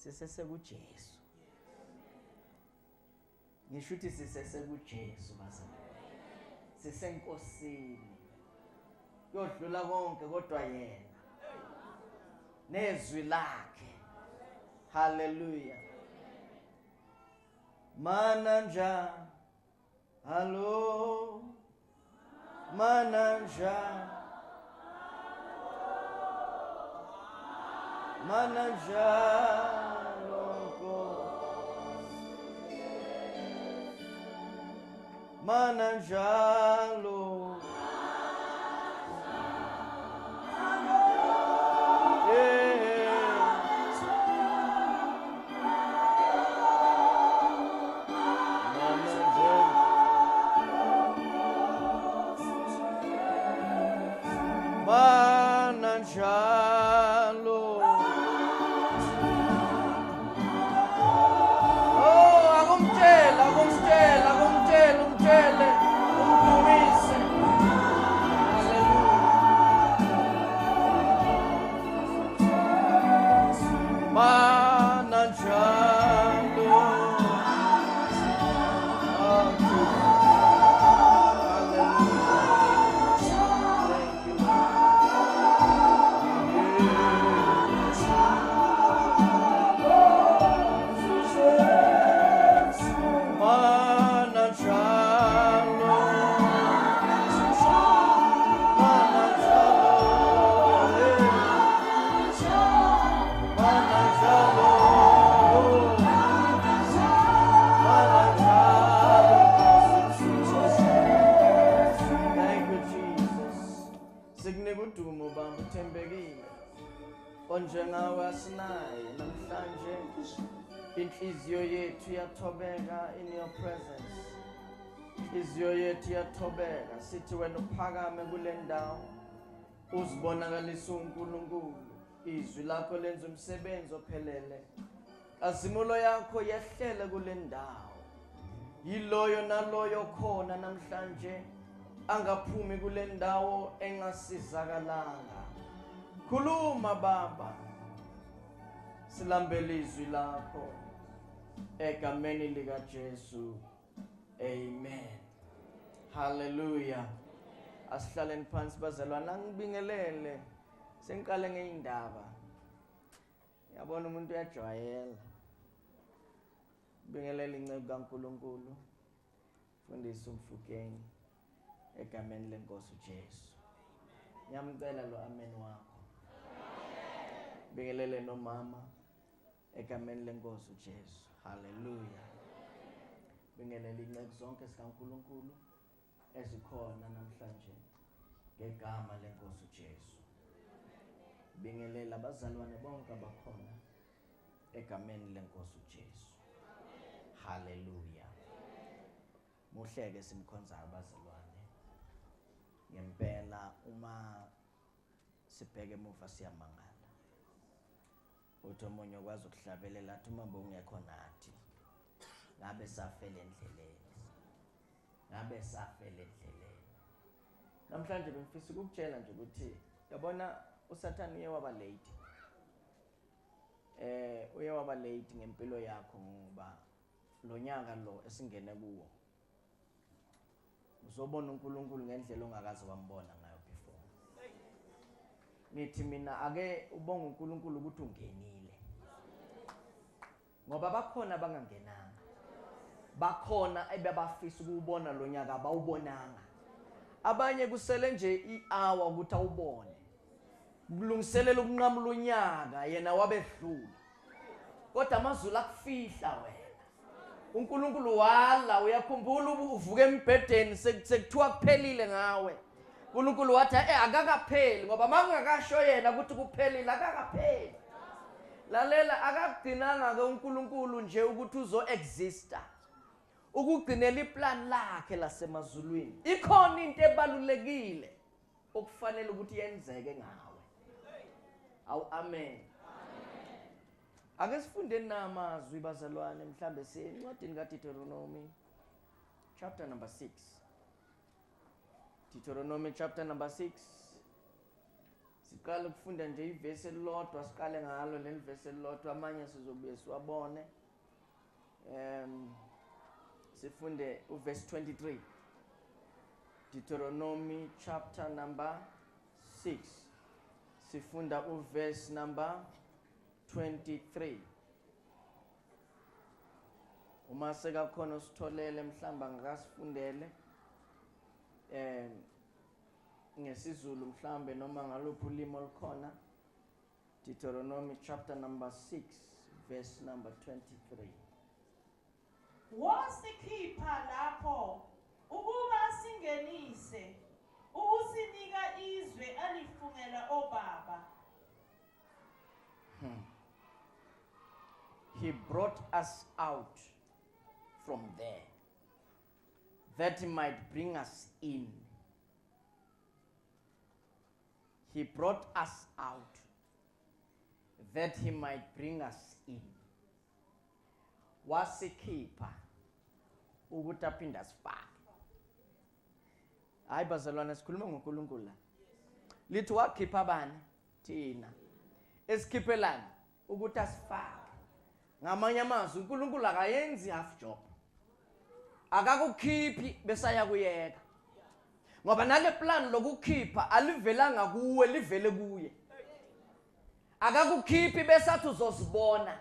SisesekuJesu. Ngisho ukuthi sisesekuJesu bazalwane. Sisenkosini. Kuyodlula konke kodwa yena. Nezwi lakhe. Hallelujah. Mananja halo mananja mananjalo mananjalo mananjalo. Oh, akumtshela, akumtshela, akumtshela, umtshele, umdumise. Hallelujah. Mananjalo. Oh, Jesus. Hallelujah. Thank you, Lord. Mananjalo, mananjalo, mananjalo, mananjalo. Thank you, Jesus. Sikunika udumo Baba, uthembekile. Onjengawe asinaye namhlanje. Inhliziyo yethu iyathobeka in your presence. Inhliziyo yethu iyathobeka. Sithi wena uphakame kule ndawo. Uzibonakalisa uNkulunkulu. Izwi lakho lenza umsebenzi ophelele. Nkazimulo yakho yehlele kule ndawo. Yiloyo naloyo khona namhlanje angaphumi kule ndawo engasizakalanga. Khuluma Baba. Silambele izwi lakho. Egameni lika Jesu. Amen. Hallelujah. Asihlaleni phansi bazalwane, angibingelele. Sengiqale ngeindaba. Yabona umuntu uyajwayela. Bingelele inceku kaNkuluNkulu. Fundisa uMfukeng egameni lenkosi uJesu. Ngiyamcela lo amen wakho. Bingelele nomama egameni lenkosi uJesu. Hallelujah. Bingelele inceku zonke sikaNkuluNkulu ezikhona namhlanje ngegama lenkosi uJesu. Bingelela abazalwane bonke abakhona egameni lenkosi uJesu. Hallelujah. Muhleke simkhonza abazalwane. Ngempela uma sibheke emuva siyamangala. Uthi omunye ukwazi ukuhlabelela athi uma bowungekho nathi ngabe safela endleleni. Ngabe safela endleleni. Namhlanje bengifisa ukukutshela nje ukuthi yabona uSathane uye waba late. Uye waba late ngempilo yakho ngoba lo nyaka lo esingene kuwo uzobona uNkulunkulu ngendlela ongakaze wambona ngayo before. Ngithi mina ake ubonge uNkulunkulu ukuthi ungenile. Ngoba bakhona abangangenanga. Bakhona ebebafisa ukubona lo nyaka abawubonanga. Abanye kusele nje i-hour ukuthi awubone. Kulungiselela ukunqamula unyaka yena wabedlula. Kodwa amazulu akufihla wena. uNkulunkulu wala, uyakhumbula uvuka embhedeni sekuthiwa kuphelile ngawe. uNkulunkulu wathi akakapheli ngoba mangakasho yena ukuthi kuphelile akakapheli. Lalela, akakugcinanga ke uNkulunkulu nje ukuthi uzo exista. Ukugcinela iplan lakhe lasemazulwini. Ikhona into ebalulekile okufanele ukuthi yenzeke ngawe. Awu amen. Ake sifundeni namazwi bazalwane, mhlambe siyencwadini kaDeuteronomy chapter number 6. Deuteronomy chapter number 6. Siqala ukufunda nje ivesi elilodwa, siqale ngalo leli vesi elilodwa, amanye sizobuye siwabone. Sifunde uverse 23. Deuteronomy chapter number 6. Sifunda uverse number 23. Uma sekakhona sitholele mhlamba ngakasifundele ngesiZulu mhlambe noma ngaluphi ulimi olukhona. Deuteronomy chapter number 6 verse number 23. Wasikhipha lapho ukuba singenise ukusinika izwe alifungela obaba. He brought us out from there that he might bring us in. He brought us out that he might bring us in. Wasikhipha ukuthi aphinde asifake. Hayi bazalwane, sikhuluma ngoNkulunkulu la. Lithi wakhipha bani? Thina. Esikhiphelani ukuthi asifake. Ngamanye amazwi uNkulunkulu akayenzi half job. Akakukhiphi besaya kuyeka. Ngoba nale plan lokukhipha alivelanga kuwe, livele kuye. Akakukhiphi besathi uzozibona.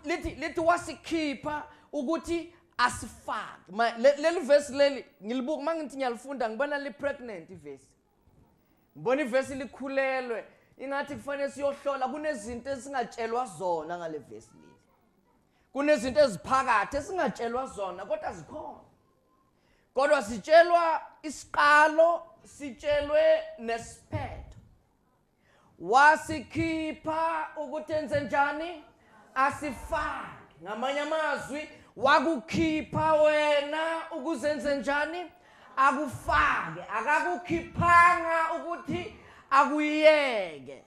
Lithi wasikhipha ukuthi asifake. Leli verse leli ngilibuka mangithi ngiyalifunda ngibona li pregnant iverse. Ngibona iverse likhulelwe. Ingathi kufanele siyohlola, kunezinto esingatshelwa zona ngale verse leli. Kunezinto eziphakathi esingatshelwa zona kodwa zikhona. Kodwa sitshelwa isiqalo, sitshelwe nesiphetho. Wasikhipha ukuthi enze njani? Asifake. Ngamanye amazwi wakukhipha wena ukuzenze njani? Akufake. Akakukhiphanga ukuthi akuyeke.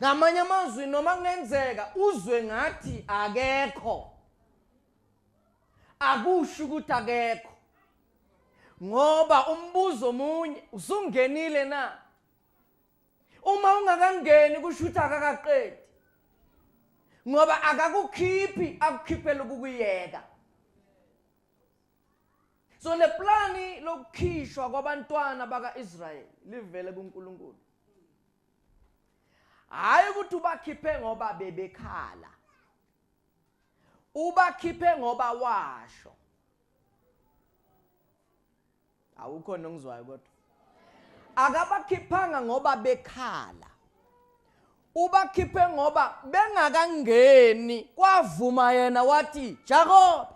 Ngamanye amazwi noma kungenzeka uzwe ngathi akekho, akusho ukuthi akekho, ngoba umbuzo omunye usungenile na? Uma ungakangeni kusho ukuthi akakaqedi, ngoba akakukhiphi akukhiphela ukukuyeka. So le plani lokukhishwa kwabantwana bakaIsrayeli livele kuNkulunkulu. Hayi ukuthi ubakhiphe ngoba bebekhala, ubakhiphe ngoba washo. Awukho nongizwayo kodwa. Akabakhiphanga ngoba bekhala, ubakhiphe ngoba bengakangeni. Kwavuma yena wathi, Jakobe,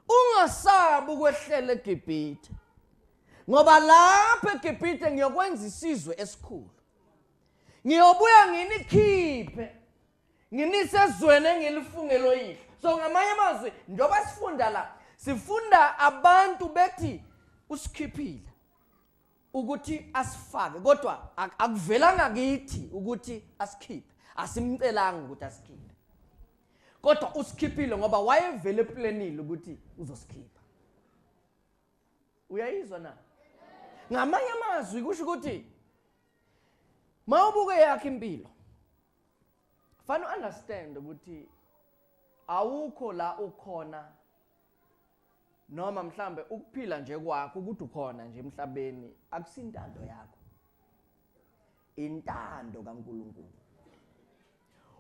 ungasabi ukwehlela eGibhithe, ngoba lapha eGibhithe ngiyokwenza isizwe esikhulu. Ngiyobuya nginikhiphe nginise ezweni engilifungelo yihlo. So ngamanye amazwi njengoba sifunda la, sifunda abantu bethi usikhiphile ukuthi asifake, kodwa akuvelanga kithi ukuthi asikhiphe, asimcelanga ukuthi asikhiphe, kodwa usikhiphile ngoba wayevele eplanile ukuthi uzosikhipha. Uyayizwa na? Ngamanye amazwi kusho ukuthi mawubuke yakhe impilo, fanele understand ukuthi awukho la ukhona, noma mhlambe ukuphila nje kwakho ukuthi ukhona nje emhlabeni akusintando yakho, intando kaNkulunkulu.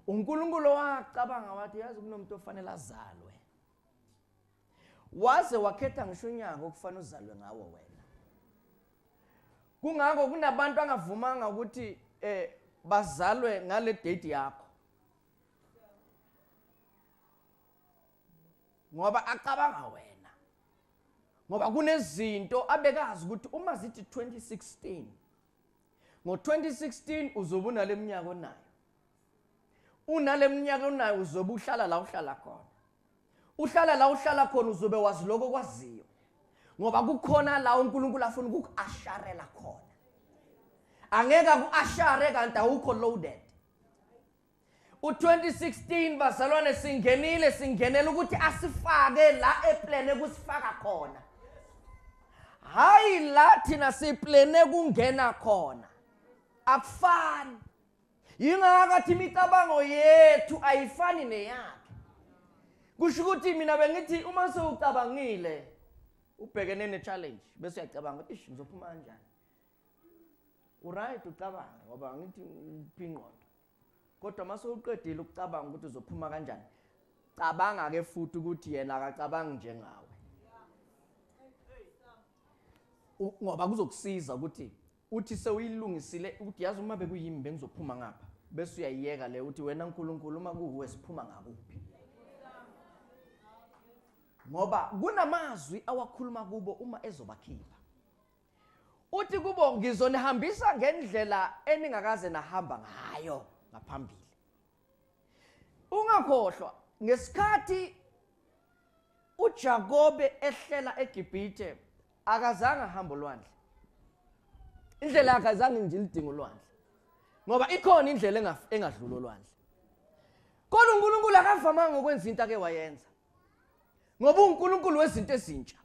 uNkulunkulu wacabanga wathi yazi kunomuntu ofanele azalwe, waze wakhetha ngisho unyaka okufanele uzalwe ngawo wena. Kungakho kunabantu angavumanga ukuthi bazalwe ngale date yakho, ngoba acabanga wena, ngoba kunezinto abekazi ukuthi uma zithi 2016, ngo-2016 uzobe unale minyaka onayo, unale minyaka onayo uzobe uhlala la uhlala khona, uhlala la uhlala khona uzobe wazi lokho okwaziyo, ngoba kukhona la uNkulunkulu afuna ukuku-asharela khona. Angeke aku-ashare kanti awukho loaded. U2016 bazalwane singenile, singenela ukuthi asifake la eplane kusifaka khona. Hayi la thina siplene kungena khona. Akufani. Yingakathi imicabango yethu ayifani neyakhe. Kusho ukuthi mina bengithi uma sewucabangile ubhekene ne-challenge bese uyacabanga ukuthi ish ngizophuma kanjani. Uright ucabanga ngoba ngithi uphi ingqondo. Kodwa mase uqedile ukucabanga ukuthi uzophuma kanjani, cabanga ke futhi ukuthi yena akacabangi njengawe. Ngoba kuzokusiza ukuthi uthi sewuyilungisile ukuthi yazi uma bekuyimi bengizophuma ngapha, bese uyayiyeka le uthi wena uNkulunkulu uma kuwuwe siphuma ngakuphi. Ngoba kunamazwi awakhuluma kubo uma ezobakhipha. Uthi kubo ngizonihambisa ngendlela eningakaze nahamba ngayo ngaphambili. Ungakhohlwa ngesikhathi uJakobe ehlela eGibhithe akazange ahambe olwandle. Indlela yakhe azange nje ilidinga ulwandle. Ngoba ikhona indlela engadlula olwandle. Kodwa uNkulunkulu akavamanga ukwenza into ake wayenza. Ngoba uNkulunkulu wezinto ezintsha.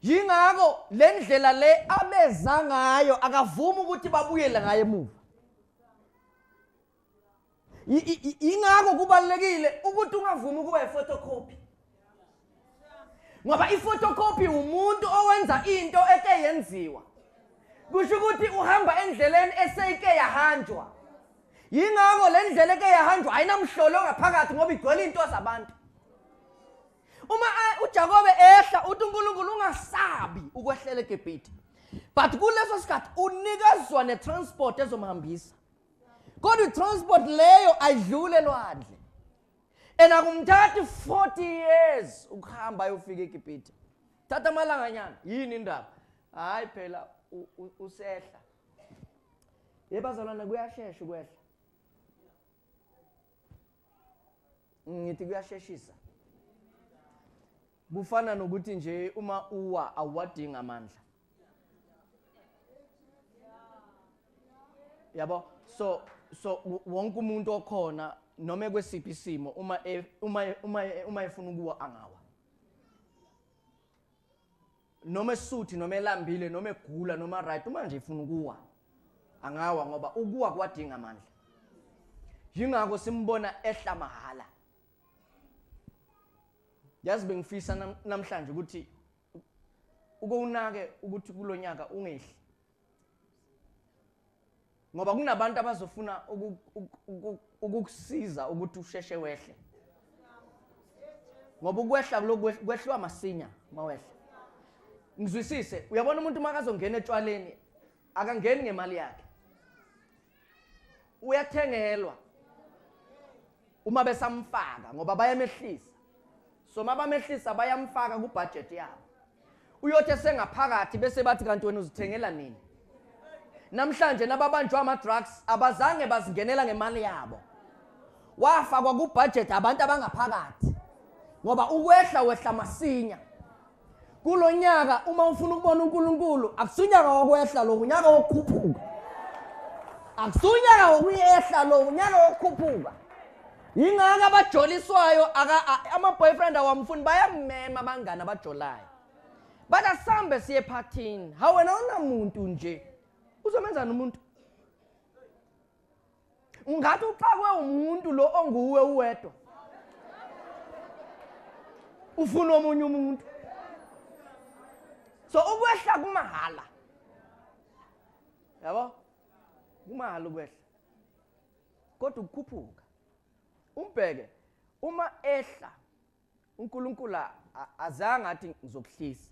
Yingakho le ndlela le abeza ngayo akavumi ukuthi babuyele ngayo emuva. Yingakho kubalulekile ukuthi ungavumi ukuba i-photocopy. Ngoba i-photocopy umuntu owenza into eke yenziwa. Kusho ukuthi uhamba endleleni eseyike yahanjwa. Yingakho le ndlela eke yahanjwa ayinamhlolo ngaphakathi ngoba igcwele into zabantu. Uma uJakobe ehla uthi uNkulunkulu ungasabi ukwehlela eGibhithe. But kuleso sikhathi unikezwa ne-transport ezomhambisa. Kodwa i-transport leyo ayidlule elwandle. And akumthathi 40 years ukuhamba ayofika eGibhithe. Thatha amalanganyana, yini indaba? Hayi phela usehla. Yebazalwane kuyashesha ukwehla. Ngithi kuyasheshisa. Kufana nokuthi nje uma uwa awuwadinga amandla. Yabo, so wonke umuntu okhona noma kwesiphi isimo uma uma efuna ukuwa angawa. Noma esuthi noma elambile noma egula noma right uma nje efuna ukuwa angawa ngoba ukuwa kwadinga amandla. Yingakho simbona ehla mahala. Yazi bengifisa namhlanje ukuthi ukunake ukuthi kulonyaka ungehli. Ngoba kunabantu abazofuna ukukusiza ukuthi usheshe wehle. Ngoba ukwehla kulokwehlwa masinya mawehla. Ngizwisise, uyabona umuntu makazongena etshwaleni akangeni ngemali yakhe. Uyathengelwa uma besamfaka ngoba bayamehlisa. So mabamehlisa bayamfaka ku budget yabo. Uyothi sengaphakathi bese bathi kanti wena uzithengela nini? Namhlanje nababanjwa ama drugs abazange bazingenela ngemali yabo. Wafakwa ku budget abantu abangaphakathi. Ngoba ukwehla wehla masinya. Kulonyaka uma ufuna ukubona uNkulunkulu akusunyaka wokwehla lo, unyaka wokukhuphuka. Akusunyaka wokuyehla lo, unyaka wokukhuphuka. Yingaka abajoliswayo ama boyfriend awamfuni bayamema abangani abajolayo. Bathi asambe siye ephathini. Ha wena unamuntu nje. Uzomenzani umuntu? Ungathi uxakwe umuntu lo onguwe uwedwa. Ufuna omunye umuntu. So ukwehla kumahala. Yabo? Kumahala ukwehla. Kodwa ukukhuphuka. Umbheke uma ehla uNkulunkulu azange athi ngizokuhlisa.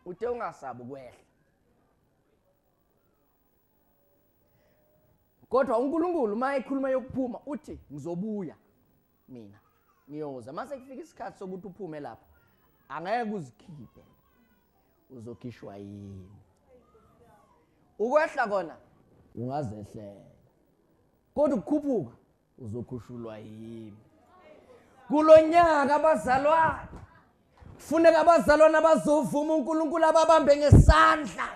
Uthe ungasabi ukwehla. Kodwa uNkulunkulu uma ekhuluma yokuphuma uthi ngizobuya mina. Ngiyoza. Mase kufika isikhathi sokuthi uphume lapha angeke uzikhiphe. Uzokhishwa yini? Ukwehla kona ungazehlela. Kodwa ukukhuphuka uzokhushulwa yimi. Kulonyaka abazalwane kufuneka abazalwane abazovuma uNkulunkulu ababambe ngesandla.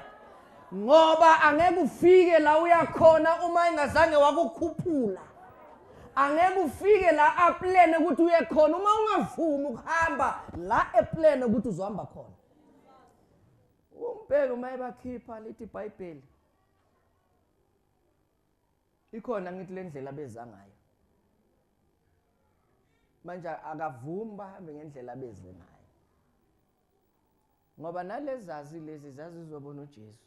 Ngoba angeke ufike la uyakhona uma engazange wakukhuphula. Angeke ufike la aplane ukuthi uye khona uma ungavumi ukuhamba la eplane ukuthi uzohamba khona. Umbheke uma ebakhipha lithi iBhayibheli. Ikhona ngithi le ndlela beza ngayo. Manje akavumi bahambe ngendlela abeze ngayo. Ngoba nalezazi lezi zazizobona uJesu.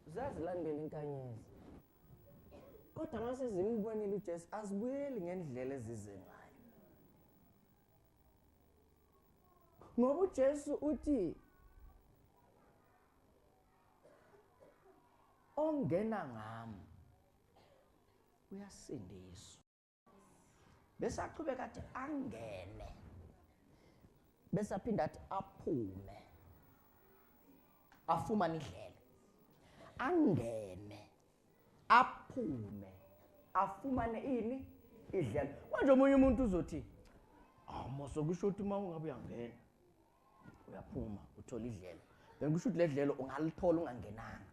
Zazilandela inkanyezi. Kodwa mase zimbonile uJesu azibuyeli ngendlela ezize ngayo. Ngoba uJesu uthi ongena ngami uyasindiswa. Bese aqhubeka athi angene. Bese aphinda athi aphume. Afumane indlela. Angene. Aphume. Afumane ini? Idlela. Manje omunye umuntu uzothi ah moso kusho ukuthi uma ungabe uyangena uyaphuma uthola idlela. Then kusho ukuthi le dlelo ungalithola ungangenanga.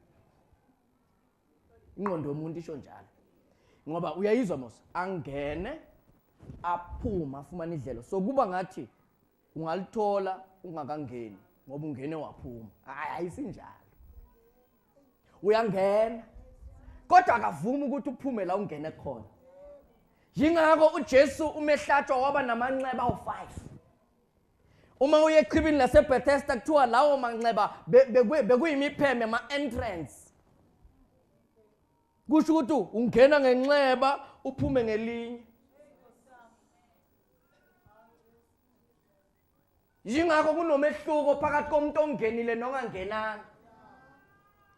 Ingqondo yomuntu isho njalo. Ngoba uyayizwa mos angene aphuma afumane idlelo. So kuba ngathi ungalithola ungakangeni ngoba ungene waphuma. Hayi ayisinjalo. Uyangena kodwa akavumi ukuthi uphume la ungene khona. Yingakho uJesu umehlatshwa waba namanxeba awu5. Uma uye echibini laseBethesda kuthiwa lawo manxeba bekuyimipheme ama-entrance. Kusho ukuthi ungena ngenxeba uphume ngelinye. Yingakho kunomehluko phakathi komuntu ongenile nongangenanga.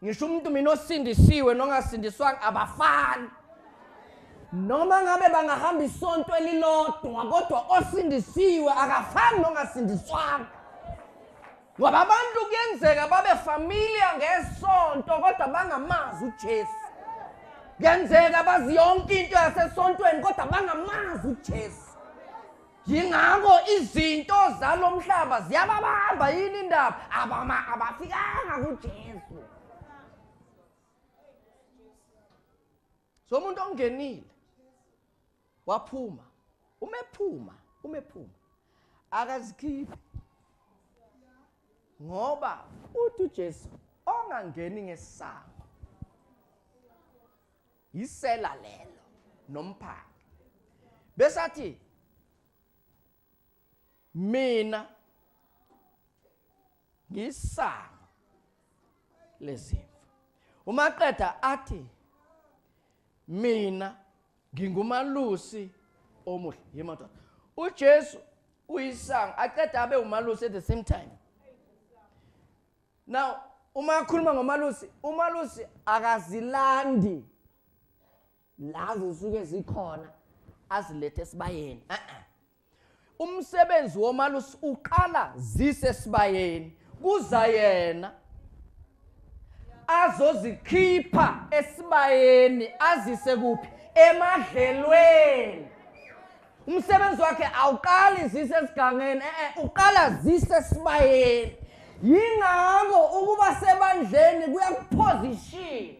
Ngisho umuntu mina osindisiwe nongasindiswanga abafani. Noma ngabe bangahamba isonto elilodwa kodwa osindisiwe akafani nongasindiswanga. Ngoba abantu kuyenzeka babe familiar ngesonto kodwa bangamazi uJesu. Kuyenzeka bazi yonke into yasesontweni kodwa bangamazi uJesu. Yingakho izinto zalomhlaba ziyababamba yini indaba abafikanga kuJesu. So umuntu ongenile waphuma, umephuma akazikhiphi. Ngoba uthi uJesu ongangeni ngesango yisela lelo nomphangi. Bese athi mina ngisango lezimvu. Uma qeda athi mina ngingumalusi omuhle. Yemadoda, uJesu uyisango aqeda abe umalusi at the same time. Now uma akhuluma ngomalusi, umalusi akazilandi la zisuke zikhona azilethe esibayeni. Umsebenzi womalusi uqala zisesibayeni, kuza yena azozikhipha esibayeni azise kuphi? Emadlelweni. Umsebenzi wakhe awuqali zisesigangeni, uqala zisesibayeni. Yingakho ukuba sebandleni kuyakuposition.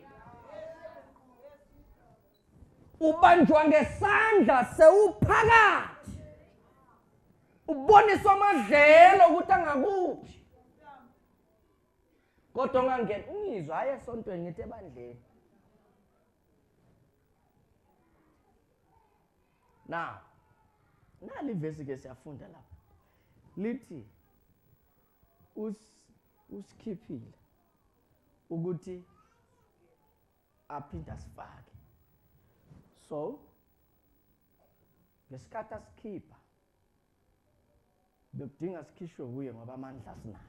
Ubanjwa ngesandla sewuphakathi. Uboniswa amadlelo ukuthi angakuphi. Kodwa ungangena ungizwa hayi esontweni ngithi ebandleni. Now, nali ivesi ke siyafunda lapha. Lithi usikhiphile ukuthi aphinde asifake. So ngesikhathi asikhipha bekudinga sikhishwe kuye ngoba amandla sinawo.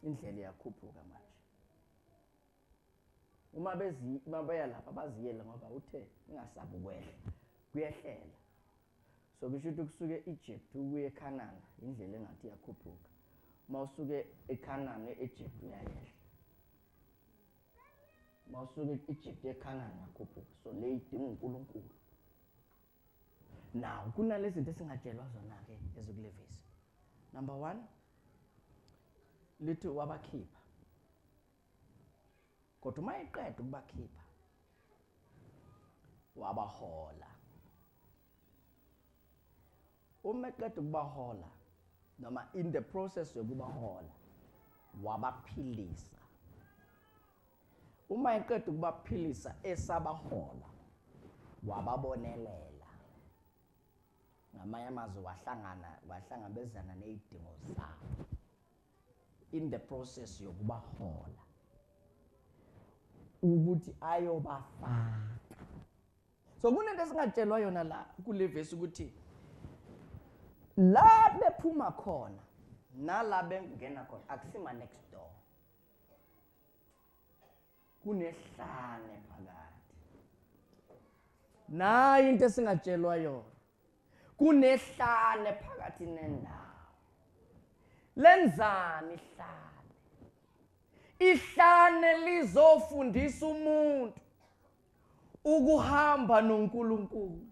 Indlela iyakhuphuka manje. Uma baya lapha baziyela ngoba uthe ingasabi ukwehla, kuyehlela. So kusho ukuthi kusuke e-Egypt ukuya eCanaan indlela engathi iyakhuphuka. Uma usuke eCanaan e-Egypt uyayehla. Uma usuke e-Egypt eCanaan uyakhuphuka. So le idinga uNkulunkulu. Now kunalezi zinto esingatshelwa zona ke ezikule vesi. Number 1, lithi wabakhipha. Kodwa uma eqeda ukubakhipha wabahola. Uma eqeda ukubahola noma in the process yokubahola Wabaphilisa. Uma eqeda ukubaphilisa esabahola, wababonelela. Ngamanye amazwi wahlangabezana nezidingo zabo in the process yokubahola ukuthi ayobafaka. So kunento esingatshelwa yona la kule verse ukuthi la bephuma khona nala bengena khona akusima next door, kunehlane phakathi. Nayi into esingatshelwa yona, kunehlane phakathi nendawo. Lenzani ihlane? Ihlane lizofundisa umuntu ukuhamba noNkulunkulu.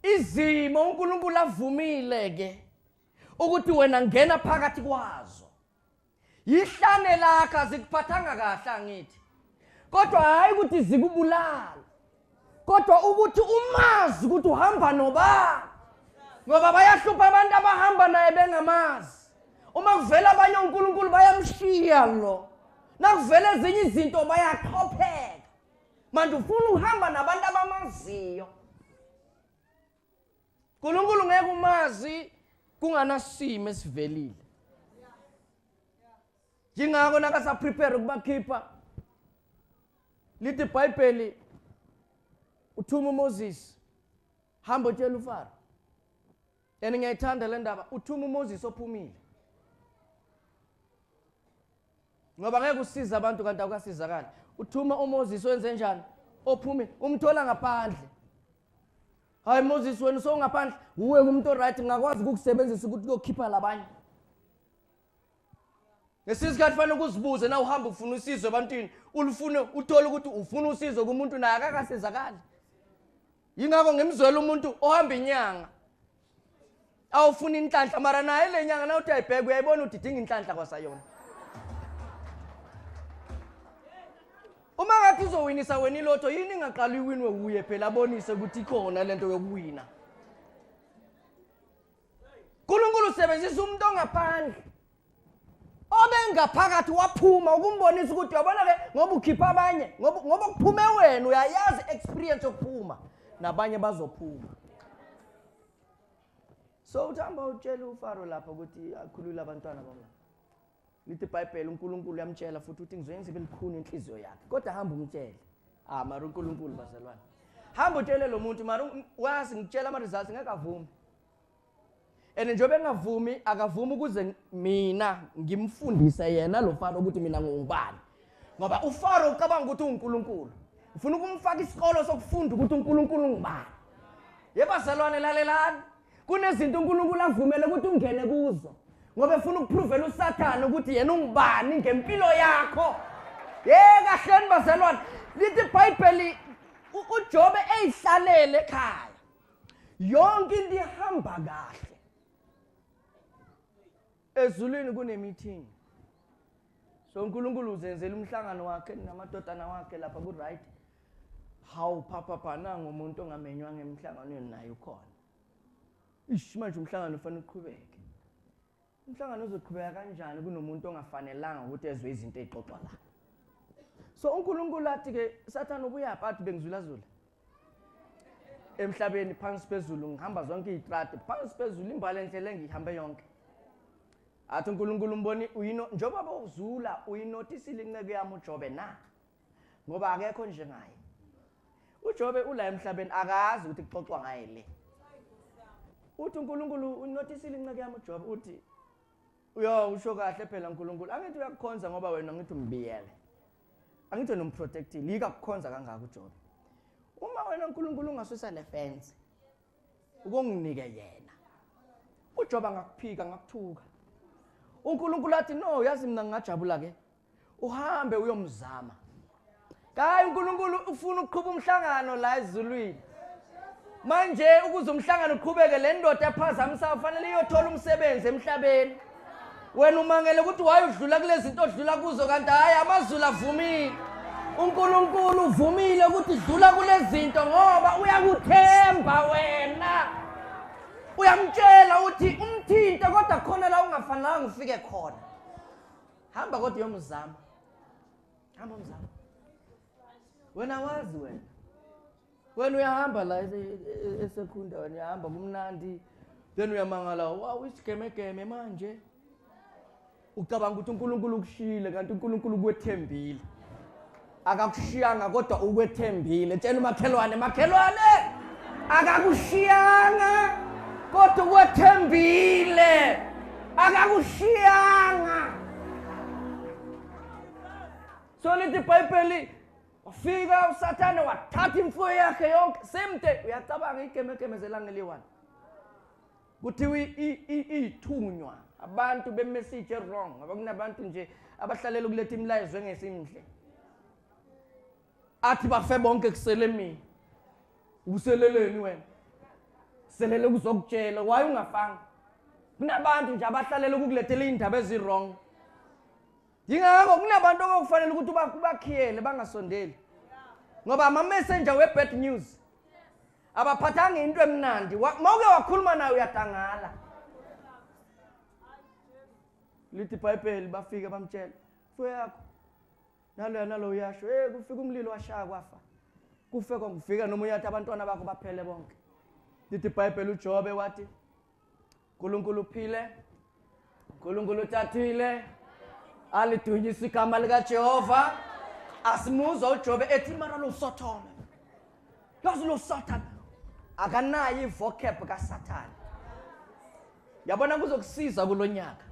Izimo uNkulunkulu avumile ke ukuthi wena ngena phakathi kwazo. Yihlane lakho azikuphathanga kahle angithi, kodwa hayi ukuthi zikubulala, kodwa ukuthi umazi ukuthi uhamba nobani, ngoba bayahlupha abantu abahamba naye bengamazi. Uma kuvela abanye uNkulunkulu bayamshiya lo, nakuvela ezinye izinto bayaxhopheka. Manje ufuna uhamba nabantu abamaziyo. uNkulunkulu ngeke umazi kunganasimo esivelile. Njengako nakasa prepare ukubakhipha, lithi iBhayibheli uthuma uMoses, hamba utshela uFaro. And ngiyayithanda le ndaba, uthuma uMoses ophumile. Ngoba ngeke usize abantu kanti awukasizakali. Uthuma uMoses wenze njani? Ophumile, umthola ngaphandle. Hayi Moses, wena usongaphandle, uwe umuntu oright, ngakwazi ukukusebenzisa ukuthi uyokhipha labanye. Ngesinye isikhathi fanele ukuzibuze na uhamba ufuna usizo ebantwini, ulufune uthole ukuthi ufuna usizo kumuntu naye akakasizakali. Yingakho ngimzwela umuntu ohamba inyanga awufuna inhlanhla, mara naye le nyanga na uthi ayibheke uyayibona ukuthi idinga inhlanhla kwasayona. Uma ngathi izowinisa wena ilotho, yini ingaqala iwinwe uye phela, abonise ukuthi ikhona lento yokuwina. uNkulunkulu usebenzisa umuntu ongaphandle obengaphakathi waphuma ukumbonisa ukuthi uyabona ke, ngoba ukhipha abanye, ngoba kuphume wena, uyayazi experience yokuphuma, nabanye bazophuma. So uthamba utshela uFaro lapha ukuthi akhulule abantwana bami. Lithi iBhayibheli uNkulunkulu uyamtshela futhi uthi ngizoyenza ibe likhuni inhliziyo yakhe, kodwa hamba umtshele. Mara uNkulunkulu bazalwane, hamba utshele lo muntu, mara wazi ngitshela ama results ngeke avume. And njengoba engavumi, akavumi ukuze mina ngimfundise yena lo Faro ukuthi mina ngingubani. Ngoba uFaro ucabanga ukuthi uNkulunkulu. Ufuna ukumfaka isikolo sokufunda ukuthi uNkulunkulu ungubani. Yebazalwane, lalelani. Kunezinto uNkulunkulu avumele ukuthi ungene kuzo, ngoba efuna ukuprovela uSathane ukuthi yena ungubani ngempilo yakho. Ye kahleni bazalwane, lithi iBhayibheli uJobe eyihlalele ekhaya, yonke into ihamba kahle. Ezulwini kune-meeting. So uNkulunkulu uzenzela umhlangano wakhe namadodana wakhe lapha ku right. Hawu phapha pha, nangu umuntu ongamenywanga emhlanganweni naye ukhona. Ish, manje umhlangano ufanele uqhubeke. Umhlangano uzoqhubeka kanjani kunomuntu ongafanelanga ukuthi ezwe izinto ezixoxwa la? So uNkulunkulu athi ke, Sathane ubuyaphi? Athi bengizulazula emhlabeni phansi phezulu, ngihamba zonke izitrati phansi phezulu, imbali enhle le ngihambe yonke. Athi uNkulunkulu umboni uyino, njengoba bowuzula uyinotisile inceku yami uJobe na? Ngoba akekho njengaye. uJobe ula emhlabeni akazi ukuthi kuxoxwa ngaye le. Uthi uNkulunkulu unotisile inceku yami uJobe, uthi uyo usho kahle phela uNkulunkulu, angithi uyakukhonza ngoba wena ngithi umbiyele, angithi wena umprotectile, yika kukhonza kangaka uJobe. Uma wena uNkulunkulu ungasusa le fence ukonginike yena, uJobe angakuphika, angakuthuka. uNkulunkulu athi no, yazi mina ngingajabula ke, uhambe uyomzama. Hayi, uNkulunkulu ufuna ukuqhuba umhlangano la ezulwini. Manje ukuze umhlangano uqhubeke, le ndoda ephazamisayo fanele iyothola umsebenzi emhlabeni. Wena umangele ukuthi why udlula kulezi zinto odlula kuzo, kanti hhayi, amazulu avumile. uNkulunkulu uvumile ukuthi dlula kulezi zinto ngoba uyakuthemba wena. Uyamtshela uthi umthinte, kodwa khona la ungafanelanga ufike khona. Hamba kodwa uyomzama. Hamba umzama. Wena wazi wena. Wena uyahamba la esekhunda, wena uyahamba kumnandi. Then uyamangala, wow, isigemegeme manje. Ucabanga ukuthi uNkulunkulu ukushiyile, kanti uNkulunkulu ukwethembile. Akakushiyanga kodwa ukwethembile. Tshela umakhelwane, makhelwane, akakushiyanga kodwa ukwethembile. Akakushiyanga. So lithi iBhayibheli, wafika uSathane wathatha imfuyo yakhe yonke. Same day uyacabanga igemegeme zelanga eliyi-1. Kuthiwa ithunywa abantu bemessage wrong, ngoba kunabantu nje abahlalela ukuletha imilayezo engesimhle. Athi bafe bonke kusele mina. Useleleni wena? Selele kuzokutshela why ungafanga? Kunabantu nje abahlalela ukukulethela indaba ezi-wrong. Yingakho kunabantu okufanele ukuthi ubakhiyele bangasondeli. Ngoba ama-messenger we-bad news abaphathanga into emnandi. Mawuke wakhuluma naye uyadangala. Lithi iBhayibheli bafika bamtshela, mfuyo yakho nalo nalo uyasho, hey kufika umlilo washaya kwafa. Kufe kwakufika noma uyathi abantwana bakho baphele bonke. Lithi iBhayibheli uJobe wathi uNkulunkulu uphile, uNkulunkulu uthathile, alidunyiswe igama likaJehova. Asimuzwa uJobe ethi mara lo Sathane. Yazi lo Sathane akanayo ivocab kaSathane. Yabona kuzokusiza kulonyaka.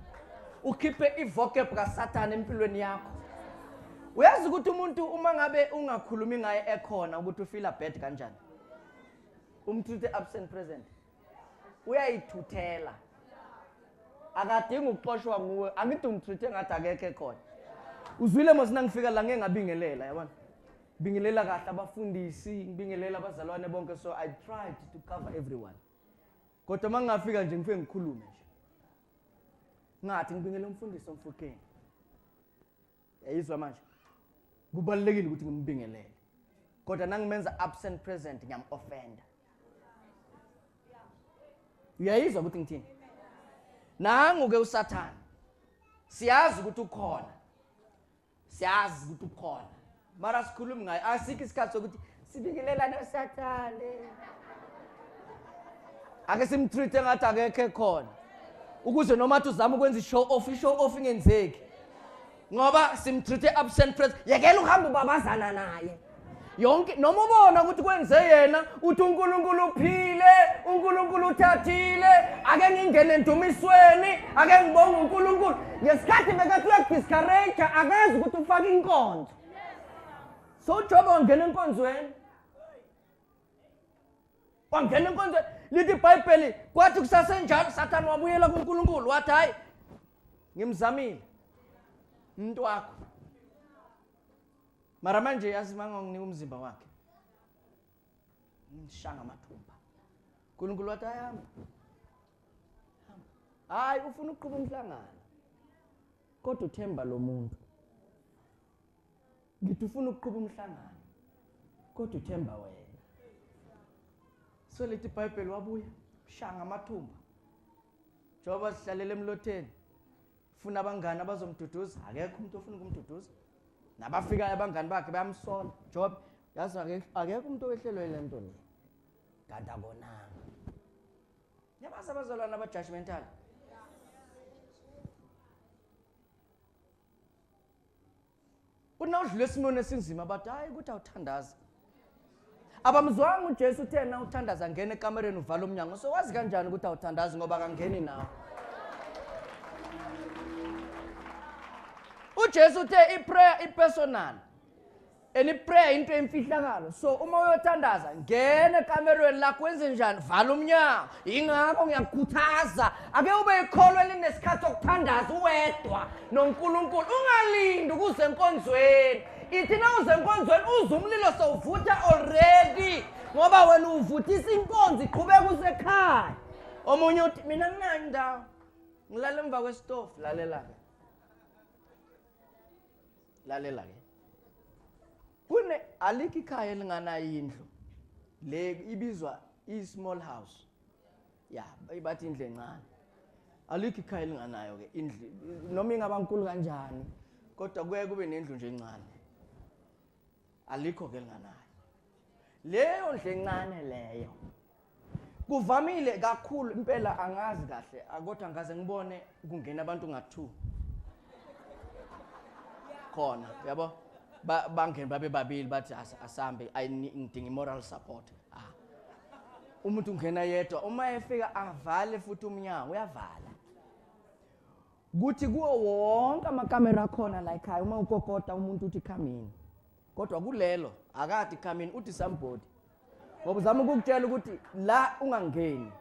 Ukhiphe ivocab kaSathane empilweni yakho. Uyazi ukuthi umuntu uma ngabe ungakhulumi ngaye ekhona ukuthi ufeel bad kanjani. Umtreat absent present. Uyayithuthela. Akadingi ukuxoshwa nguwe, angithi umtreat ngathi akekho ekhona. Uzwile mos nangifika la ngeke ngabingelela, yabona. Bingelela kahle abafundisi, ngibingelela abazalwane bonke, so I tried to cover everyone. Kodwa mangafika nje ngifike ngikhulume nje. Ngathi ngibingelela umfundisi omfukeni. Yayizwa manje. Kubalulekile ukuthi ngimbingelele. Kodwa nangimenza absent present ngiyam-offenda. Uyayizwa ukuthi ngithini? Nangu ke uSathane. Siyazi ukuthi ukhona. Siyazi ukuthi ukhona. Mara sikhulumi ngaye, asikho isikhathi sokuthi sibingelela noSathane. Ake simtreat ngathi akekho ekhona. Ukuze noma athi uzama ukwenza i-show off, i-show off ingenzeki. Ngoba simtreat absent present. Yekela uhamba ubabazana naye. Yonke noma ubona ukuthi kwenze yena, uthi uNkulunkulu uphile, uNkulunkulu uthathile, ake ngingene endumisweni, ake ngibonge uNkulunkulu. Ngesikhathi bekathi uyadiscourage, akazi ukuthi ufaka inkonzo. So uJobe wangena enkonzweni. Wangena enkonzweni. Lithi iBhayibheli kwathi kusasenjalo Sathane wabuyela kuNkulunkulu wathi hayi ngimzamile umuntu wakho. Mara manje yazi mangonginika umzimba wakhe. Ngishanga amathumba. uNkulunkulu wathi hamba. Hamba. Hayi ufuna ukuqhuba umhlangano. Kodwa uthemba lo muntu. Ngithi ufuna ukuqhuba umhlangano. Kodwa uthemba wena. So lithi iBhayibheli wabuya shanga amathumba. Njengoba sihlalele emlotheni. Ufuna abangani abazomduduza, akekho umuntu ofuna ukumduduza. Nabafikayo abangani bakhe bayamsola. Job, yazi akekho umuntu owehlelwe le nto le. Kanti akonanga. Yabazi abazalwane aba-judgmental. Unawudlula esimweni esinzima bathi hayi ukuthi awuthandaza. Abamzwanga uJesu uthe na uthandaza ngena ekamereni uvala umnyango. So wazi kanjani ukuthi awuthandazi ngoba akangeni nawe. uJesu uthe iprayer ipersonal. And iprayer into emfihlakalo. So uma uyothandaza ngena ekamerweni lakho wenze njani? Vala umnyango. Ingakho ngiyakukhuthaza ake ube ikholwa elinesikhathi sokuthandaza uwedwa noNkulunkulu. Ungalindi ukuze enkonzweni. Ithi na uze enkonzweni uze umlilo sowuvutha already ngoba wena uvuthisa inkonzo iqhubeka usekhaya. Omunye uthi mina nginayo indawo. Ngilala emva kwesitofu. Lalela ke. Lalela ke. Kune alikho ikhaya elinganayo indlu. Le ibizwa i-small house. Ya, bathi indlu encane. Alikho ikhaya elinganayo ke indlu, noma ingaba nkulu kanjani, kodwa kuye kube nendlu nje encane. Alikho ke elinganayo. Leyo ndlu encane leyo kuvamile kakhulu impela, angazi kahle, kodwa ngaze ngibone kungena abantu nga-2 khona, yabo, bangene babe babili, bathi asambe, ngidinga i-moral support. Umuntu ungena yedwa, uma efika avale futhi umnyango, uyavala. Kuthi kuwo wonke amakamera akhona la ekhaya, uma ukokota umuntu uthi come in, kodwa kulelo akathi come in, uthi somebody, ngoba uzama ukukutshela ukuthi la ungangeni.